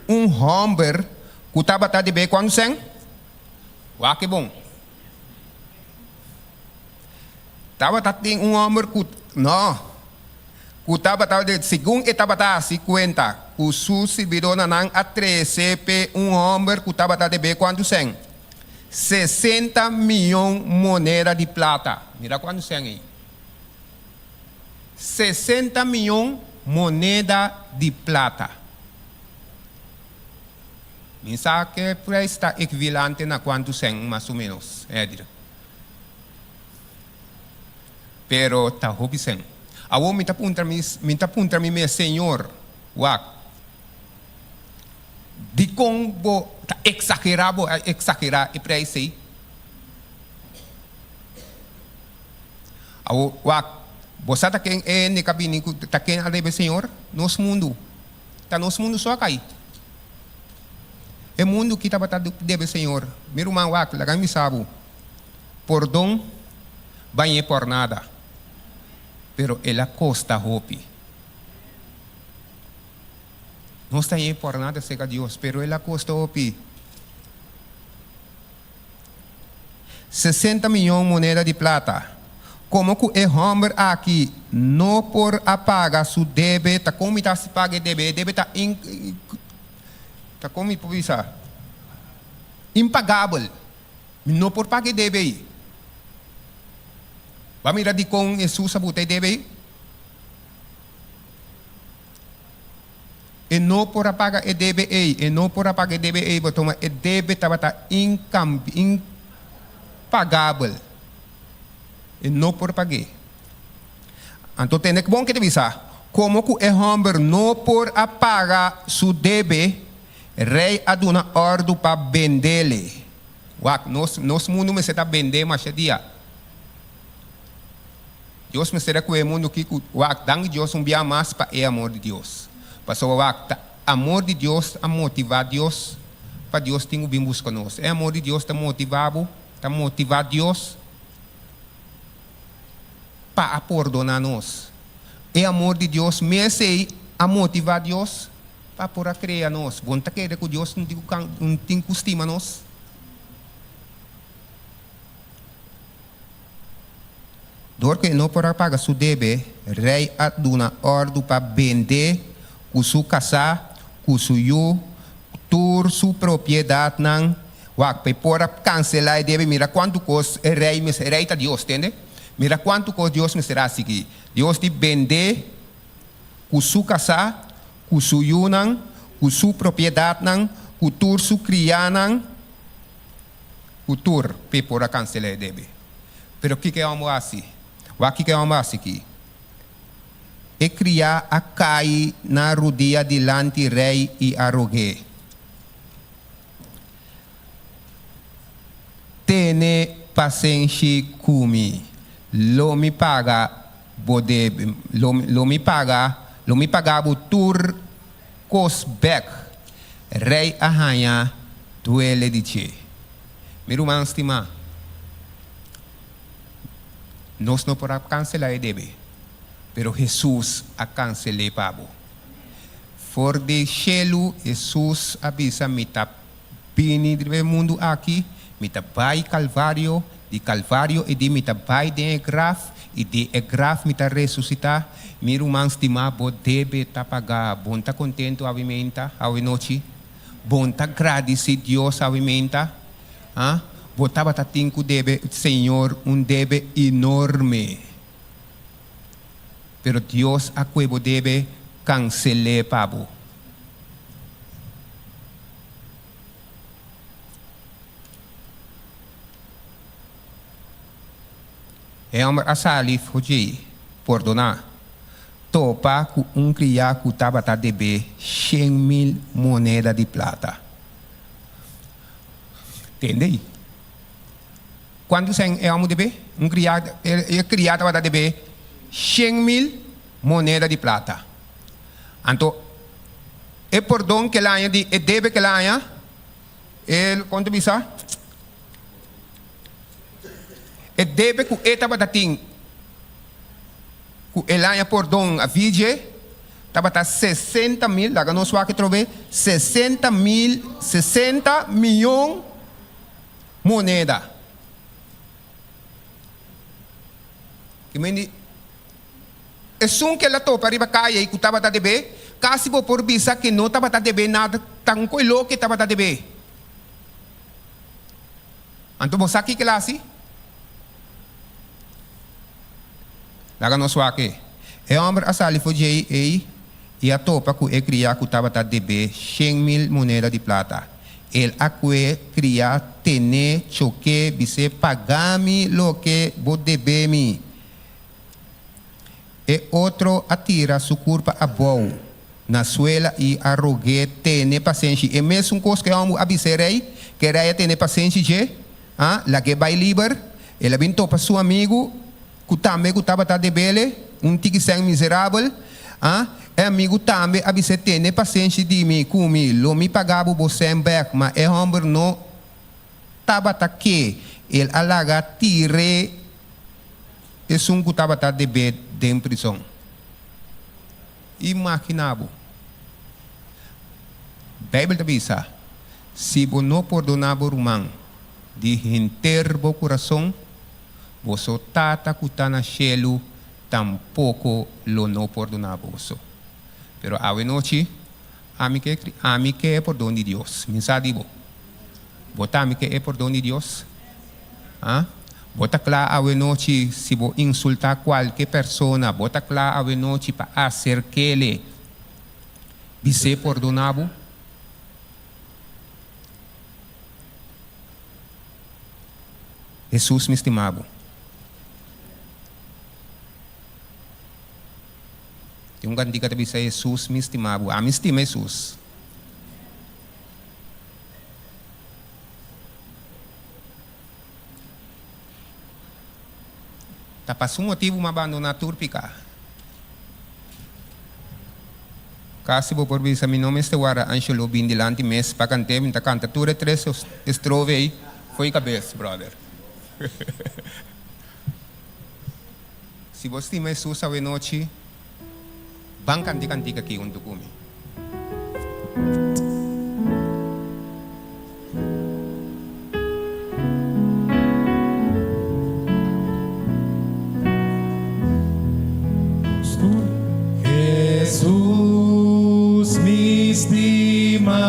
un hòmber ku tabata debé kuantu sèn? Wak e bon. Tabata tin un hòmber ku, nò, ku tabata de, segun e tabata hasi kuenta ku su sirbidónan a trese p'e un hòmber ku tabata debé kuantu sèn? 60 mion moneda di plata. Mira kuantu sèn ei. 60 mion moneda di plata. Mi sa ke preis ta ekvilante na kuantu sèn mas o ménos, Edgar. Pero ta hopi sèn. Awor mi ta puntra mi, mi ta puntra mi mes, Señor, wak, dikon bo ta eksagerá, bo a eksagerá e preis ei? Awor, wak, bo sa ta ken e hende ka bini ku ta ken a debe Señor? Nos mundu. Ta nos mundu so a kai. E mundu ki tabata debe Señor. Mi ruman, wak, laga mi bisa bo. Pordon bañ'é por nada, pero el a kosta hopi. Nos ta hañ'é por nada serka Dios, pero el a kosta hopi. 60 miyon moneda di plata. Komo ku e hòmber aki no por a paga su debe, ta kon mi ta hasi paga e debe? E debe ta in, ta kon mi por bisa? Impagabel. Mi no por paga e debe ei. Bo a mira dikon Hesus a buta e debe ei? E no por a paga e debe ei. E no por a paga e debe ei pasobra e debe tabata impagabel. E no por pag'é. Anto tende bon ke ta bisa, Komo ku e hòmber no por a paga su debe, Rei a duna òrdu pa bendele. Wak, nos, nos mundu mester ta bendé masha dia. Dios mester a kohe e mundu aki ku, wak, danki Dios un bia mas pa e amor di Dios. Pasobra, wak, ta amor di Dios a motivá Dios pa Dios tin ku bin buska nos. E amor di Dios ta motivá bo, ta motivá Dios pa a pordoná nos. E amor di Dios mes ei a motivá Dios Pa por a krea nos. Bo no ta kere ku Dios no tin ku stima nos? Dor ku e no por a paga su debe, rei a duna òrdu pa bend'é ku su kasá, ku su yu, tur. tur su propiedatnan. Wak, pa e por a kanselá e debe, mira kuantu kos e rei mester, e rei ta Dios, tende? Mira kuantu kos Dios mester hasi aki. Dios di bend'é ku su kasá, ku su yunan, ku su propiedatnan, ku tur su kriánan, ku tur, pa e por a kanselá e debe. Pero kiko e hòmber hasi? Wak kiko e hòmber hasi aki. E kriá a kai na rudia dilanti rei i a rog'é, Tene pasenshi ku mi, lo mi paga bo debe, lo, lo mi paga, lo mi paga bo tur kos bèk. Rei a haña duele di dje. Mi ruman stimá, nos no por a kanselá e debe, pero Hesus a kansel'é pa bo. For di shelu Hesus a bisa, Mi ta bini riba e mundu aki, mi ta bai Kalvario, di Kalvario e di mi ta bai den e graf, i di e graf mi ta resusitá. Mi ruman stimá, bo debe ta pagá. Bon ta kontentu awe meinta, awe nochi? Bon ta gradisí Dios awe meinta? Ha? Bo tabata tin ku debe Señor un debe enorme. Pero Dios a kue bo debe kansel'é pa bo. E hòmber a sali for djei, pordoná, topa ku un kriá ku tabata deb'é 100,000 moneda di plata. Tende ei. Kuantu sèn e hòmber deb'é? Un kriá, e kriá tabata deb'é 100,000 moneda di plata. Anto e pordon ku el haña di e debe ku el haña, e kon ta bisa? E debe ku e tabata tin ku el haña pordon a vije tabata 60,000, laga nos wak atrobe, 60,000, 60 miyon moneda. Ki men di, esun ku el a topa riba kaya i ku tabata debé, kasi bo por bisa ku no tabata debé nada, tan ku e loke tabata debé. Anto bo sa kiko el a hasi? Laga nos wak e. E hòmber a sali for djei ei i a topa ku e kriá ku tabata debé 100,000 moneda di plata. El a kue kriá ten'é, chok'é, bis'é, Paga mi loke bo debé mi. E otro a tira su kurpa abou na suela i a rog'é tene pasenshi. E mesun kos ku e hòmber a bisa e rei, ku e rei a tene pasenshi dje, a lag'é bai liber. El a bin topa su amigu, ku tambe ku tabata debele, un tiki sèn miserabel. A E amigu tambe a bis'é, Tene pasenshi di mi ku mi, lo mi paga bo bo sèn bèk. Ma e hòmber no tabata ke, el a laga tir'é esun ku tabata debé den prizon. Imaginá bo! Beibel ta bisa, Si bo no pordoná bo ruman di henter bo kurason, boso Tata ku ta na shelu tampoko lo no pordoná boso. Pero awe nochi, ami ke ami ke e pordon di Dios. Mi sa di bo. Bo tambe ke e pordon di Dios? Ha? Bo ta kla awenochi si bo insultá kualke persona? Bo ta kla awenochi pa aserk'ele bis'é pordoná bo? Hesus mi stima bo. Tin un kantika ta bisa Hesus mi stima bo. Ami stima Hesus. Ta pa su motibu m'a bandoná tur piká. Kasi bo por bisa mi no mester warda Angelo bin dilanti mes pa kant'é, mi ta kanta tur e tres estrofe ei fo'i kabes, brother. Si bo stima Hesus awenochi, ban kanta e kantika aki huntu ku mi. Hesus mi stima.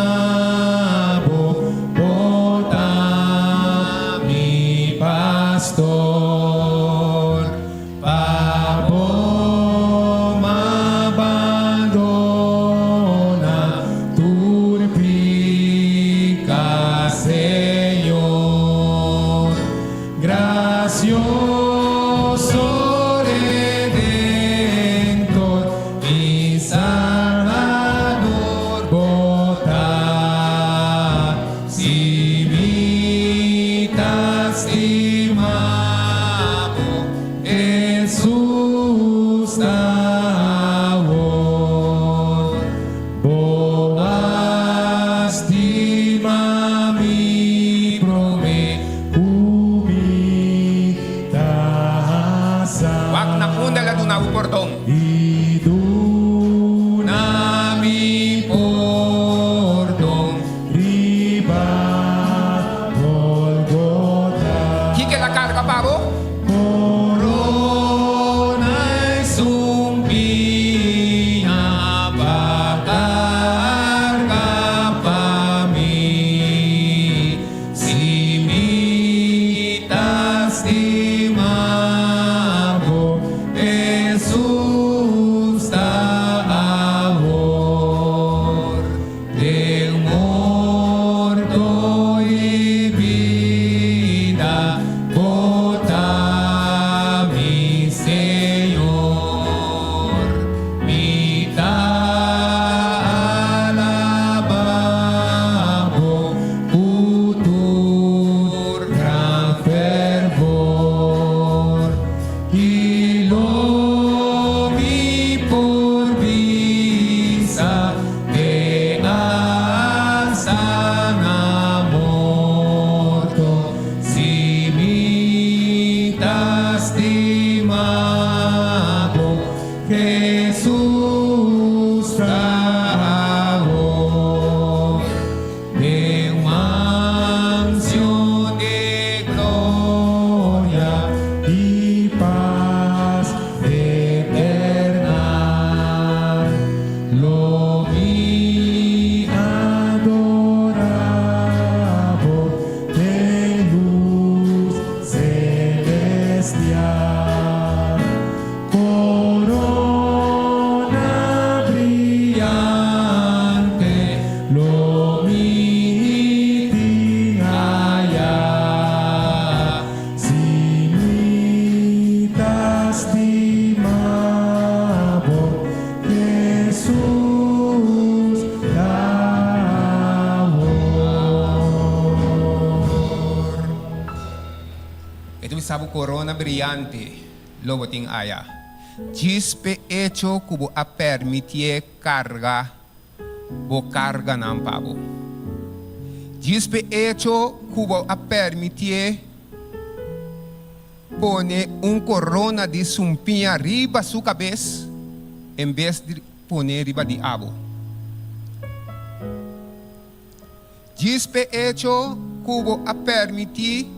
Bisa bo korona briante lo bo tin aya. Djis p'e echo ku bo a permitié karga bo karganan pa bo. Djis p'e echo ku bo a permitié pone un korona di sumpiña riba su kabes en bes di pone riba di abo. Djis p'e echo ku bo a permití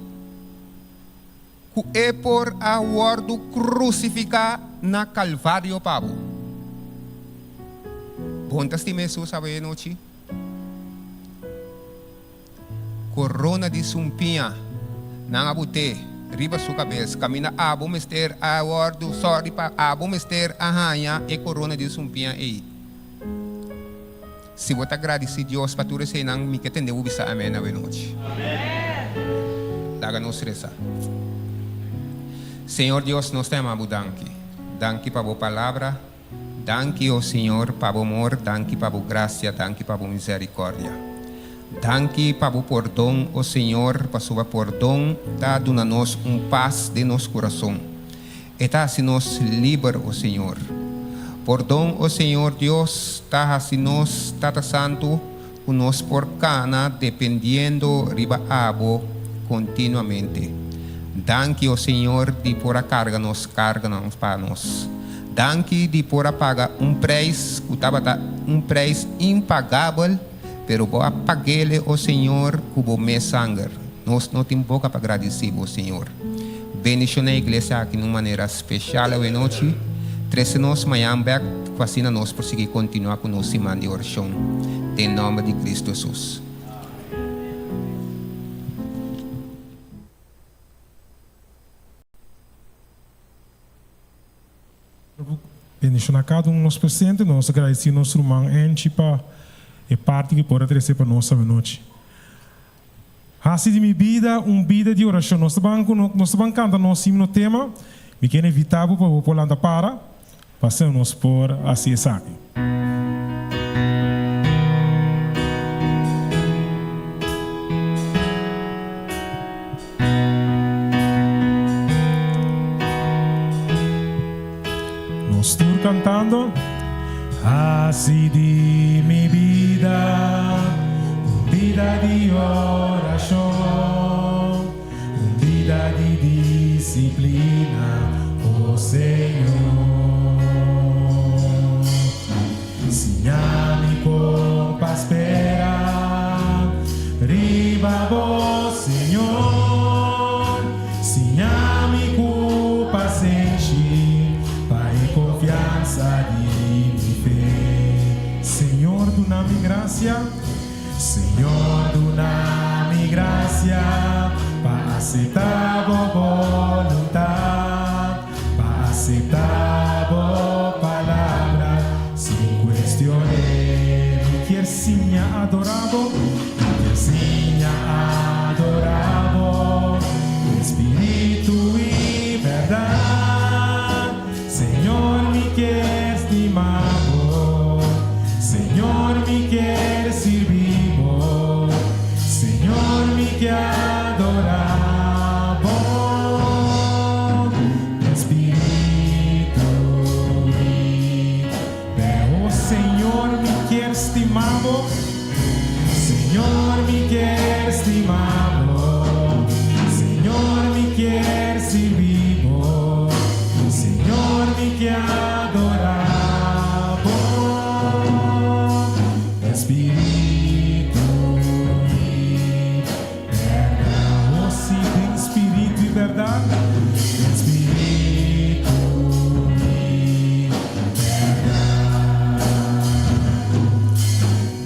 ku e por a wòrdu krusifiká na Kalvario pa bo. Bon ta stima Hesus awe e nochi? Korona di sumpiña nan a bot'é riba su kabes, kaminda abo mester a wòrdu, sòri pa abo mester a haña e korona di sumpiña ei. Si bo ta gradisí Dios pa tur eseinan, mi ke tende bo bisa amèn awenochi. Laga nos resa. Señor Dios, nos ta yama bo danki. Danki pa bo palabra. Danki, o Señor, pa bo amor, danki pa bo grasia, danki pa bo misericordia. Danki pa bo pordon, o Señor, pasobra pordon ta duna nos un pas den nos kurason. E ta hasi nos liber, o Señor. Pordon, o Señor Dios, ta hasi nos, Tata Santu, ku nos por kana dependiendo riba Abo kontinuamente. Danki, o Señor, di por a karga nos karganan pa nos. Danki di por a paga un preis ku tabata un preis impagabel, pero Bo a pag'ele, o Señor, ku Bo mes sanger. Nos no tin boka pa gradisí Bo, Señor. Bendiciona e iglesia aki na un manera special awenochi. Trece nos mañan bek cu asina nos por sigui continua cu nos siman di oracion. Den nomber di Cristo Jesus. Bendiciona cada un nos presente. Nos ta gradeci nos ruman Angie pa e parti cu por a trece pa nos awenochi. Hasi di mi bida un bida di orashon. Nos ta ban ku nos ta ban kanta nos himno tema. Mi ken invitá bo pa bo por lanta para, pa asina nos por hasi esaki. Nos tur cantando. Haci di mi bida un bida di oracion, un bida di disciplina, oh Señor. Siña mi con pa spera riba bo, Señor. Siña mi cu pasenshi pa e confiansa di mi fe. Señor, duna mi gracia. Señor, duna mi gracia pa acepta bo boluntad, pa acepta bo palabra sin cuestion'e. Mi kier siña adora bo, mi kier siña adora bo, Espiritu y berdad. Señor mi kier stima bo, Señor mi kier sirbi bo, Señor mi ke adora bo, Espiritu y Oh Señor mi kier stima bo, Señor mi kier stima bo, Señor mi kier sirbi bo, Señor mi ke adora bo, Espiritu di berdad. Oh si, den spiritu y berdad, Den spiritu y berdad,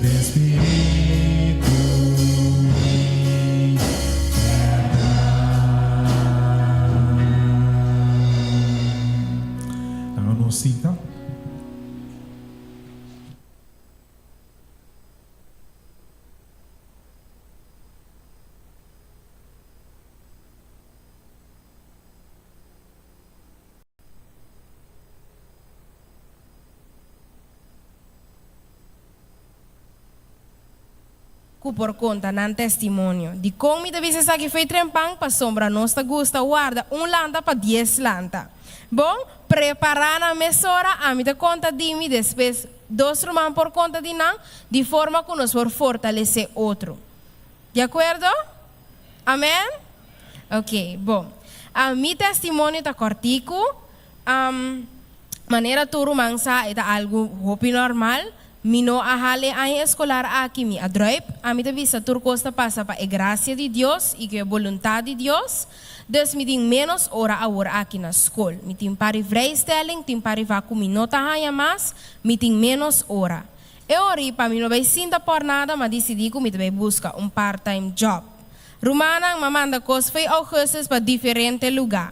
Den spiritu y. ku por konta nan testimonio. Dikon mi ta bisa esaki fo'i trempan? Pasobra nos ta gusta warda un lanta pa dies lanta. Bon, prepará nan mesora, ami ta konta di mi, despues dos ruman por konta di nan, di forma ku nos por fortalesé otro. Di akuerdo? Amèn? Oke, bon. Mi testimonio ta kòrtiku. Manera tur ruman sa, e ta algu hopi normal. Mi no a hala e aña eskolar aki, mi a druip. Ami ta bisa tur kos ta pasa pa e grasia di Dios i ku e boluntat di Dios. Dus mi tin ménos ora awor aki na skol. Mi tin par di vrijstelling, tin par di vak ku mi no ta haña mas, mi tin ménos ora. E ora ei pa mi no bai sinta por nada, m'a disidí ku mi ta bai buska un part-time job. Rumannan, m'a manda kos fo'i augustus pa diferente lugá.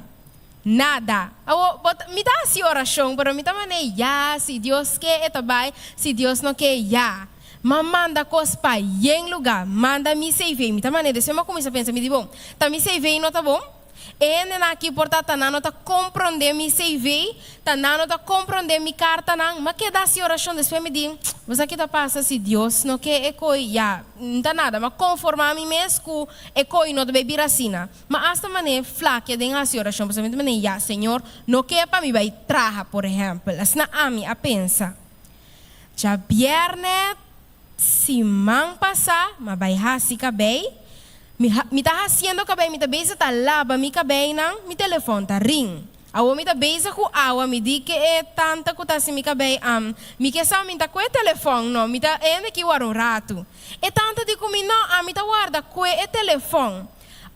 Nada. Awor, bo ta, mi ta hasi orashon, pero mi ta man'é ya, si Dios ke e ta bai, si Dios no ke, ya. M'a manda kos pa yen lugá, manda mi CV, mi ta man'é, despues m'a kuminsá pensa, mi di, bon, ta mi CV no ta bon? E hendenan aki por ta ta nan no ta komprondé mi CV, ta nan no ta komprondé mi kartanan. M'a keda hasi orashon, despues mi di, bo sa ki ta pasa si Dios no ke e koi, ya, n ta nada, m'a konformá mi mes ku e koi no ta bai bira asina. Ma asta manera flakia den hasi orashon, pasobra mi ta manera, ya, Señor no ke pa mi bai traha, por ehèmpel. Asina ami a pensa. Djabièrnè siman pasá, m'a bai hasi kabei. Mi mi ta hasiendo kabei, mi ta bezig ta laba mi kabeinan, mi telefòn ta ring. Awor mi ta bezig ku awa, mi di ke e tanta ku ta hasi mi kabei, am, mi ke sa mi ta kue telefòn, no, mi ta hende ki wara un ratu. E tanta di ku mi, no, ami ta warda kue e telefòn.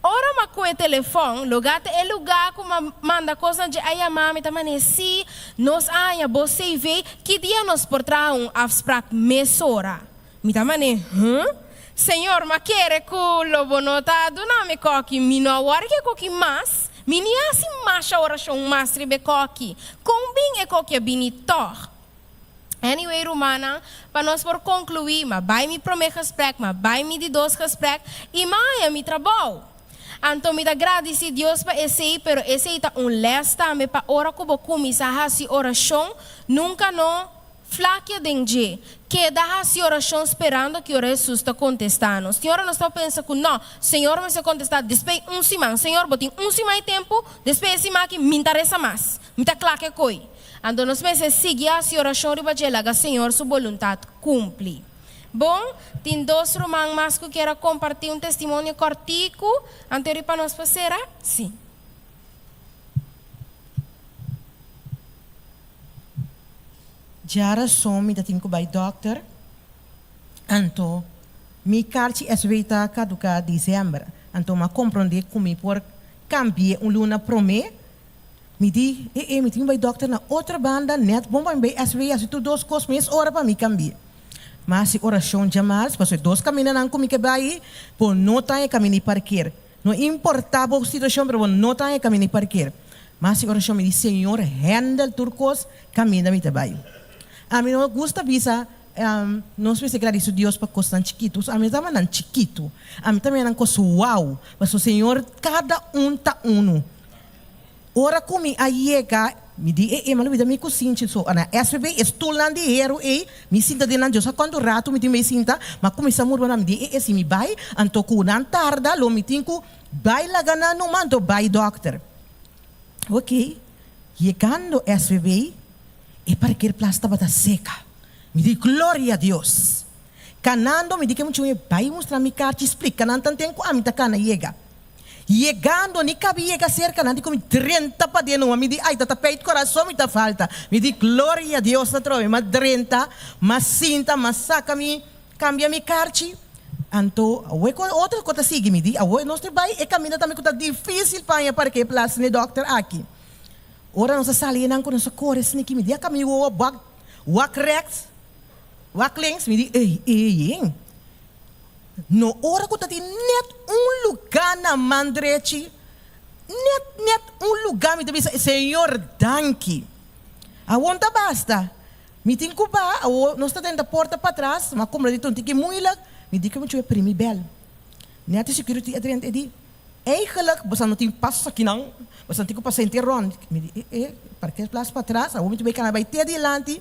Ora m'a kue telefòn, lugá ta e lugá ku m'a manda kosnan dje a yamá mi ta manera sí, nos a haña bo CV, ki dia nos por traha un afsprak mesora? Mi ta manera, huh? Señor, m'a kere ku lo bo no ta duna mi kòki, mi no a wòri ku e koki mas, mi ni a hasi masha orashon mas riba e kòki, kon bin e koki a bini tòg? Anyway rumannan, pa nos por conclui, m'a bai mi prome gesprek, m'a bai mi di dos gesprek, y m'a haña mi trabou. Anto mi ta gradici Dios pa esey, pero esey ta un les tambe pa ora cu bo cuminsa haci oracion, nunca no flakia den dje. Keda haci oracion sperando ki ora Jesus ta contesta nos. Tin ora nos ta pensa cu no, Señor mester contesta despey un siman. Señor, bo tin un siman y tempo, despey e siman aki mi n'ta reza mas. Mi ta cla ke coy. Anto nos mester sigui hasi orashon riba dje laga Señor su boluntat kumpli. Bon, tin dos ruman mas ku kier a kompartí un testimonio kòrtiku anto riba nos pa sera? Sí. Djarason mi ta tin ku bai dòkter, anto mi karchi SW ta kaduká desèmber, anto m'a komprondé ku mi por kambi'é un luna promé. Mi di, E e, mi tin bai dokter na otro banda, net bon pa mi bai SW hasi tur dos kos mes ora pa mi kambia. Ma hasi orashon djamars, pasobra e dos kamindanan ku mi ke bai, bo no ta e kaminda di parker. No importa bo situashon, pero bo no ta e kaminda di parker. Ma hasi orashon, mi di, Señor, handle tur kos kaminda mi ta bai. Ami no gusta bisa, nos mester gradisi Dios pa kosnan chikitu. Ami no ta ama nan chikitu, ami ta mira nan kos wow, pasobra Señor kada un ta unu. Ora ku mi a yega, mi di e Emma lo bida mi kusinchi. So, na SVB e stulnan di heru ei, mi sinta den nan Dios sa kuantu ratu mi tin bai sinta, m'a kuminsá murmurá, mi di e e si mi bai, anto ku nan tarda lo mi tin ku bai laga nan numa anto bai dòkter. Oke, yegando SVB, e parkeerplaats tabata seka. Mi di gloria a Dios! Kanando mi di ke muchanan e bai mustra mi karchi splika nan tanten ku ami ta kana yega. Yegando, ni kabi yega serka nan di ku mi drenta paden numa. Mi di, ay, ta ta peit korason mi ta falta. Mi di, gloria Dios ta trobe. M'a drenta, m'a sinta, m'a saka mi, kambia mi karchi. Anto, awe ku otro ku ta sigui. Mi di, awe nos ta bai e kaminda tambe ku ta difisil pa haña parkeerplaats n'e dòkter aki. Ora nos a sali einan ku nos a kore sniki, mi di a kami wowo bak, wak rèks, wak links. Mi di, ey, ey, ey. No ora ku ta tin nèt un lugá na man drechi, nèt nèt un lugá mi ta bisa, Señor danki. Awor ta basta. Mi tin ku baha, awor nos ta drenta porta patras, m'a kumpra di tonti ki muilik, mi di ku mi chu'e primi bèl. Nèt e security a drenta e di, Eigenlijk boso no tin pas akinan, boso no tin ku pasa henter rònt. Mi di, E, e, parkeerplaats patras, awor mi ta bai kana bai te dilanti.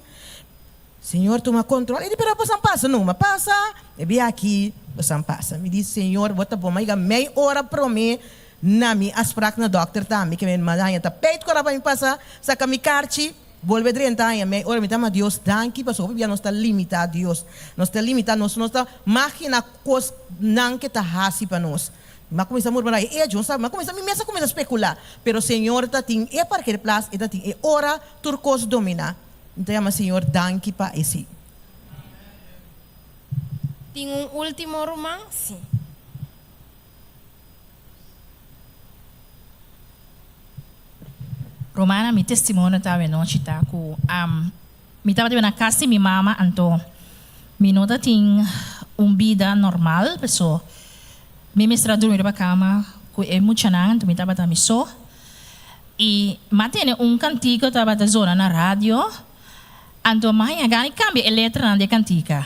Señor tuma control. E di, pero bosan pasa numa. Pasa. E bia aki bosan pasa. Mi di, Señor, bo ta bon. Ma yiga mei ora prome na mi afspraak na dokter tambe. Ke men manda haña tapijt kora pa mi pasa, saka mi karchi, bolbe drenta haña mei ora. Mi ta ama Dios danki pasobra hopi bia nos ta limita Dios. Nos ta limita nos, nos ta magina kosnan ke ta hasi pa nos. Mi a kuminsá murmurá e echo, sa, mi a kuminsá, mi mes a kuminsá spekulá. Pero Señor ta tin e parkeerplaats, e ta tin e ora tur kos dominá. Mi ta yama Señor danki pa esei. Tin un último ruman? Sí. Rumannan, mi testimonio ta awenochi ta ku mi tabata biba na kas di mi mama, anto mi no ta tin un bida normal, paso mi mester a durmi riba kama ku e muchanan, anto mi tabata mi so. I m'a tene un kantika tabata zona na radio, anto m'a haña gana di kambia e letranan di e kantika.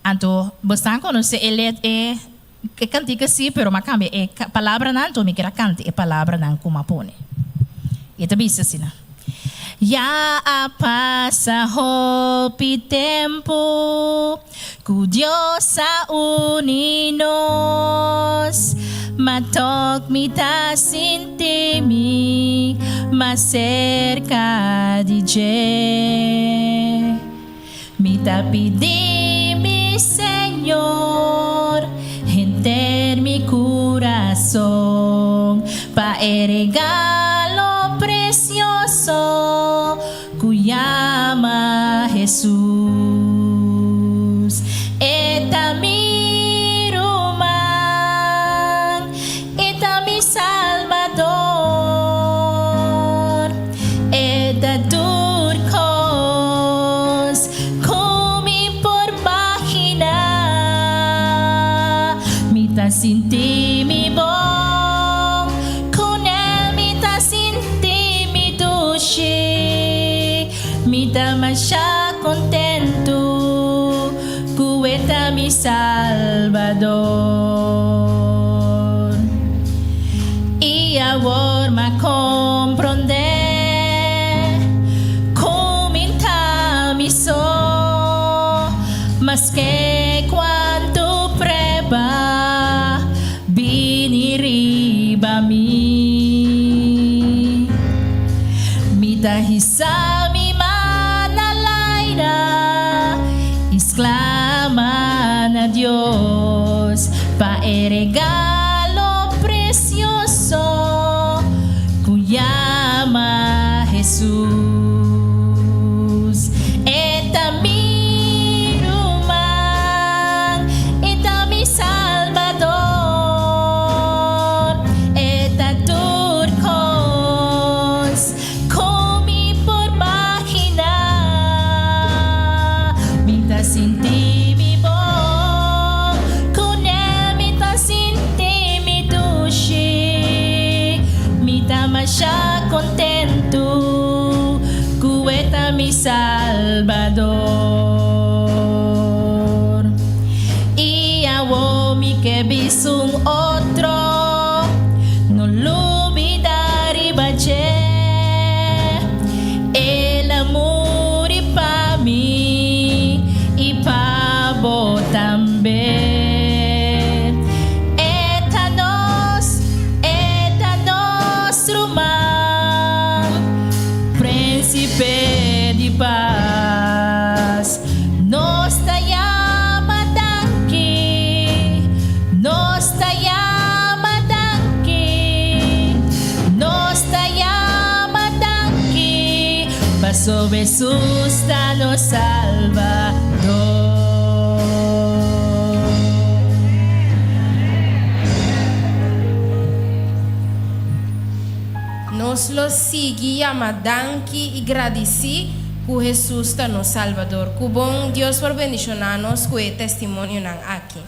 Anto bosnan konosé e let e e kantika sí, pero m'a kambia e palabranan, anto mi kier a kanta e palabranan ku m'a pone. I e ta bisa asina, Ya a pasa hopi tempu. Ku Dios a uni nos, ma tòg mi ta sinti mi mas serka di dje. Mi ta pidi mi Señor henter mi kurason pa e regalo presioso Ku yama Hesus. E ta mi ruman, e ta mi Salbador. E ta tur kos ku mi por maginá. Mi ta sinti mi bon kuné, mi ta sinti mi dushi, mi ta masha kontentu ku e ta mi Salbador. I awor m'a komprondé ku mi ta mi so, maske kuantu prueba Bini riba mi. Mi ta hisa mi man na laira i sklama na Dios pa e regalo presioso ku yama Hesus. E ta mi ruman. E ta mi Salbador, E ta tur kos ku mi por maginá. Mi ta sinti mi bon kuné, mi ta sinti mi dushi, mi ta masha kontentu ku e ta mi Salbador. I awo mi ke bisa un otro, no lubida riba dje. El a muri pa mi i pa bo tambe. E ta nos, e ta nos ruman. Príncipe di pas, nos ta yama danki, nos ta yama danki, nos ta yama danki, paso Hesus ta nos Salbador. Nos lo sigui yama danki i gradisí ku Hesus ta nos Salbador. Ku bon Dios por bendishoná nos ku e testimonionan aki.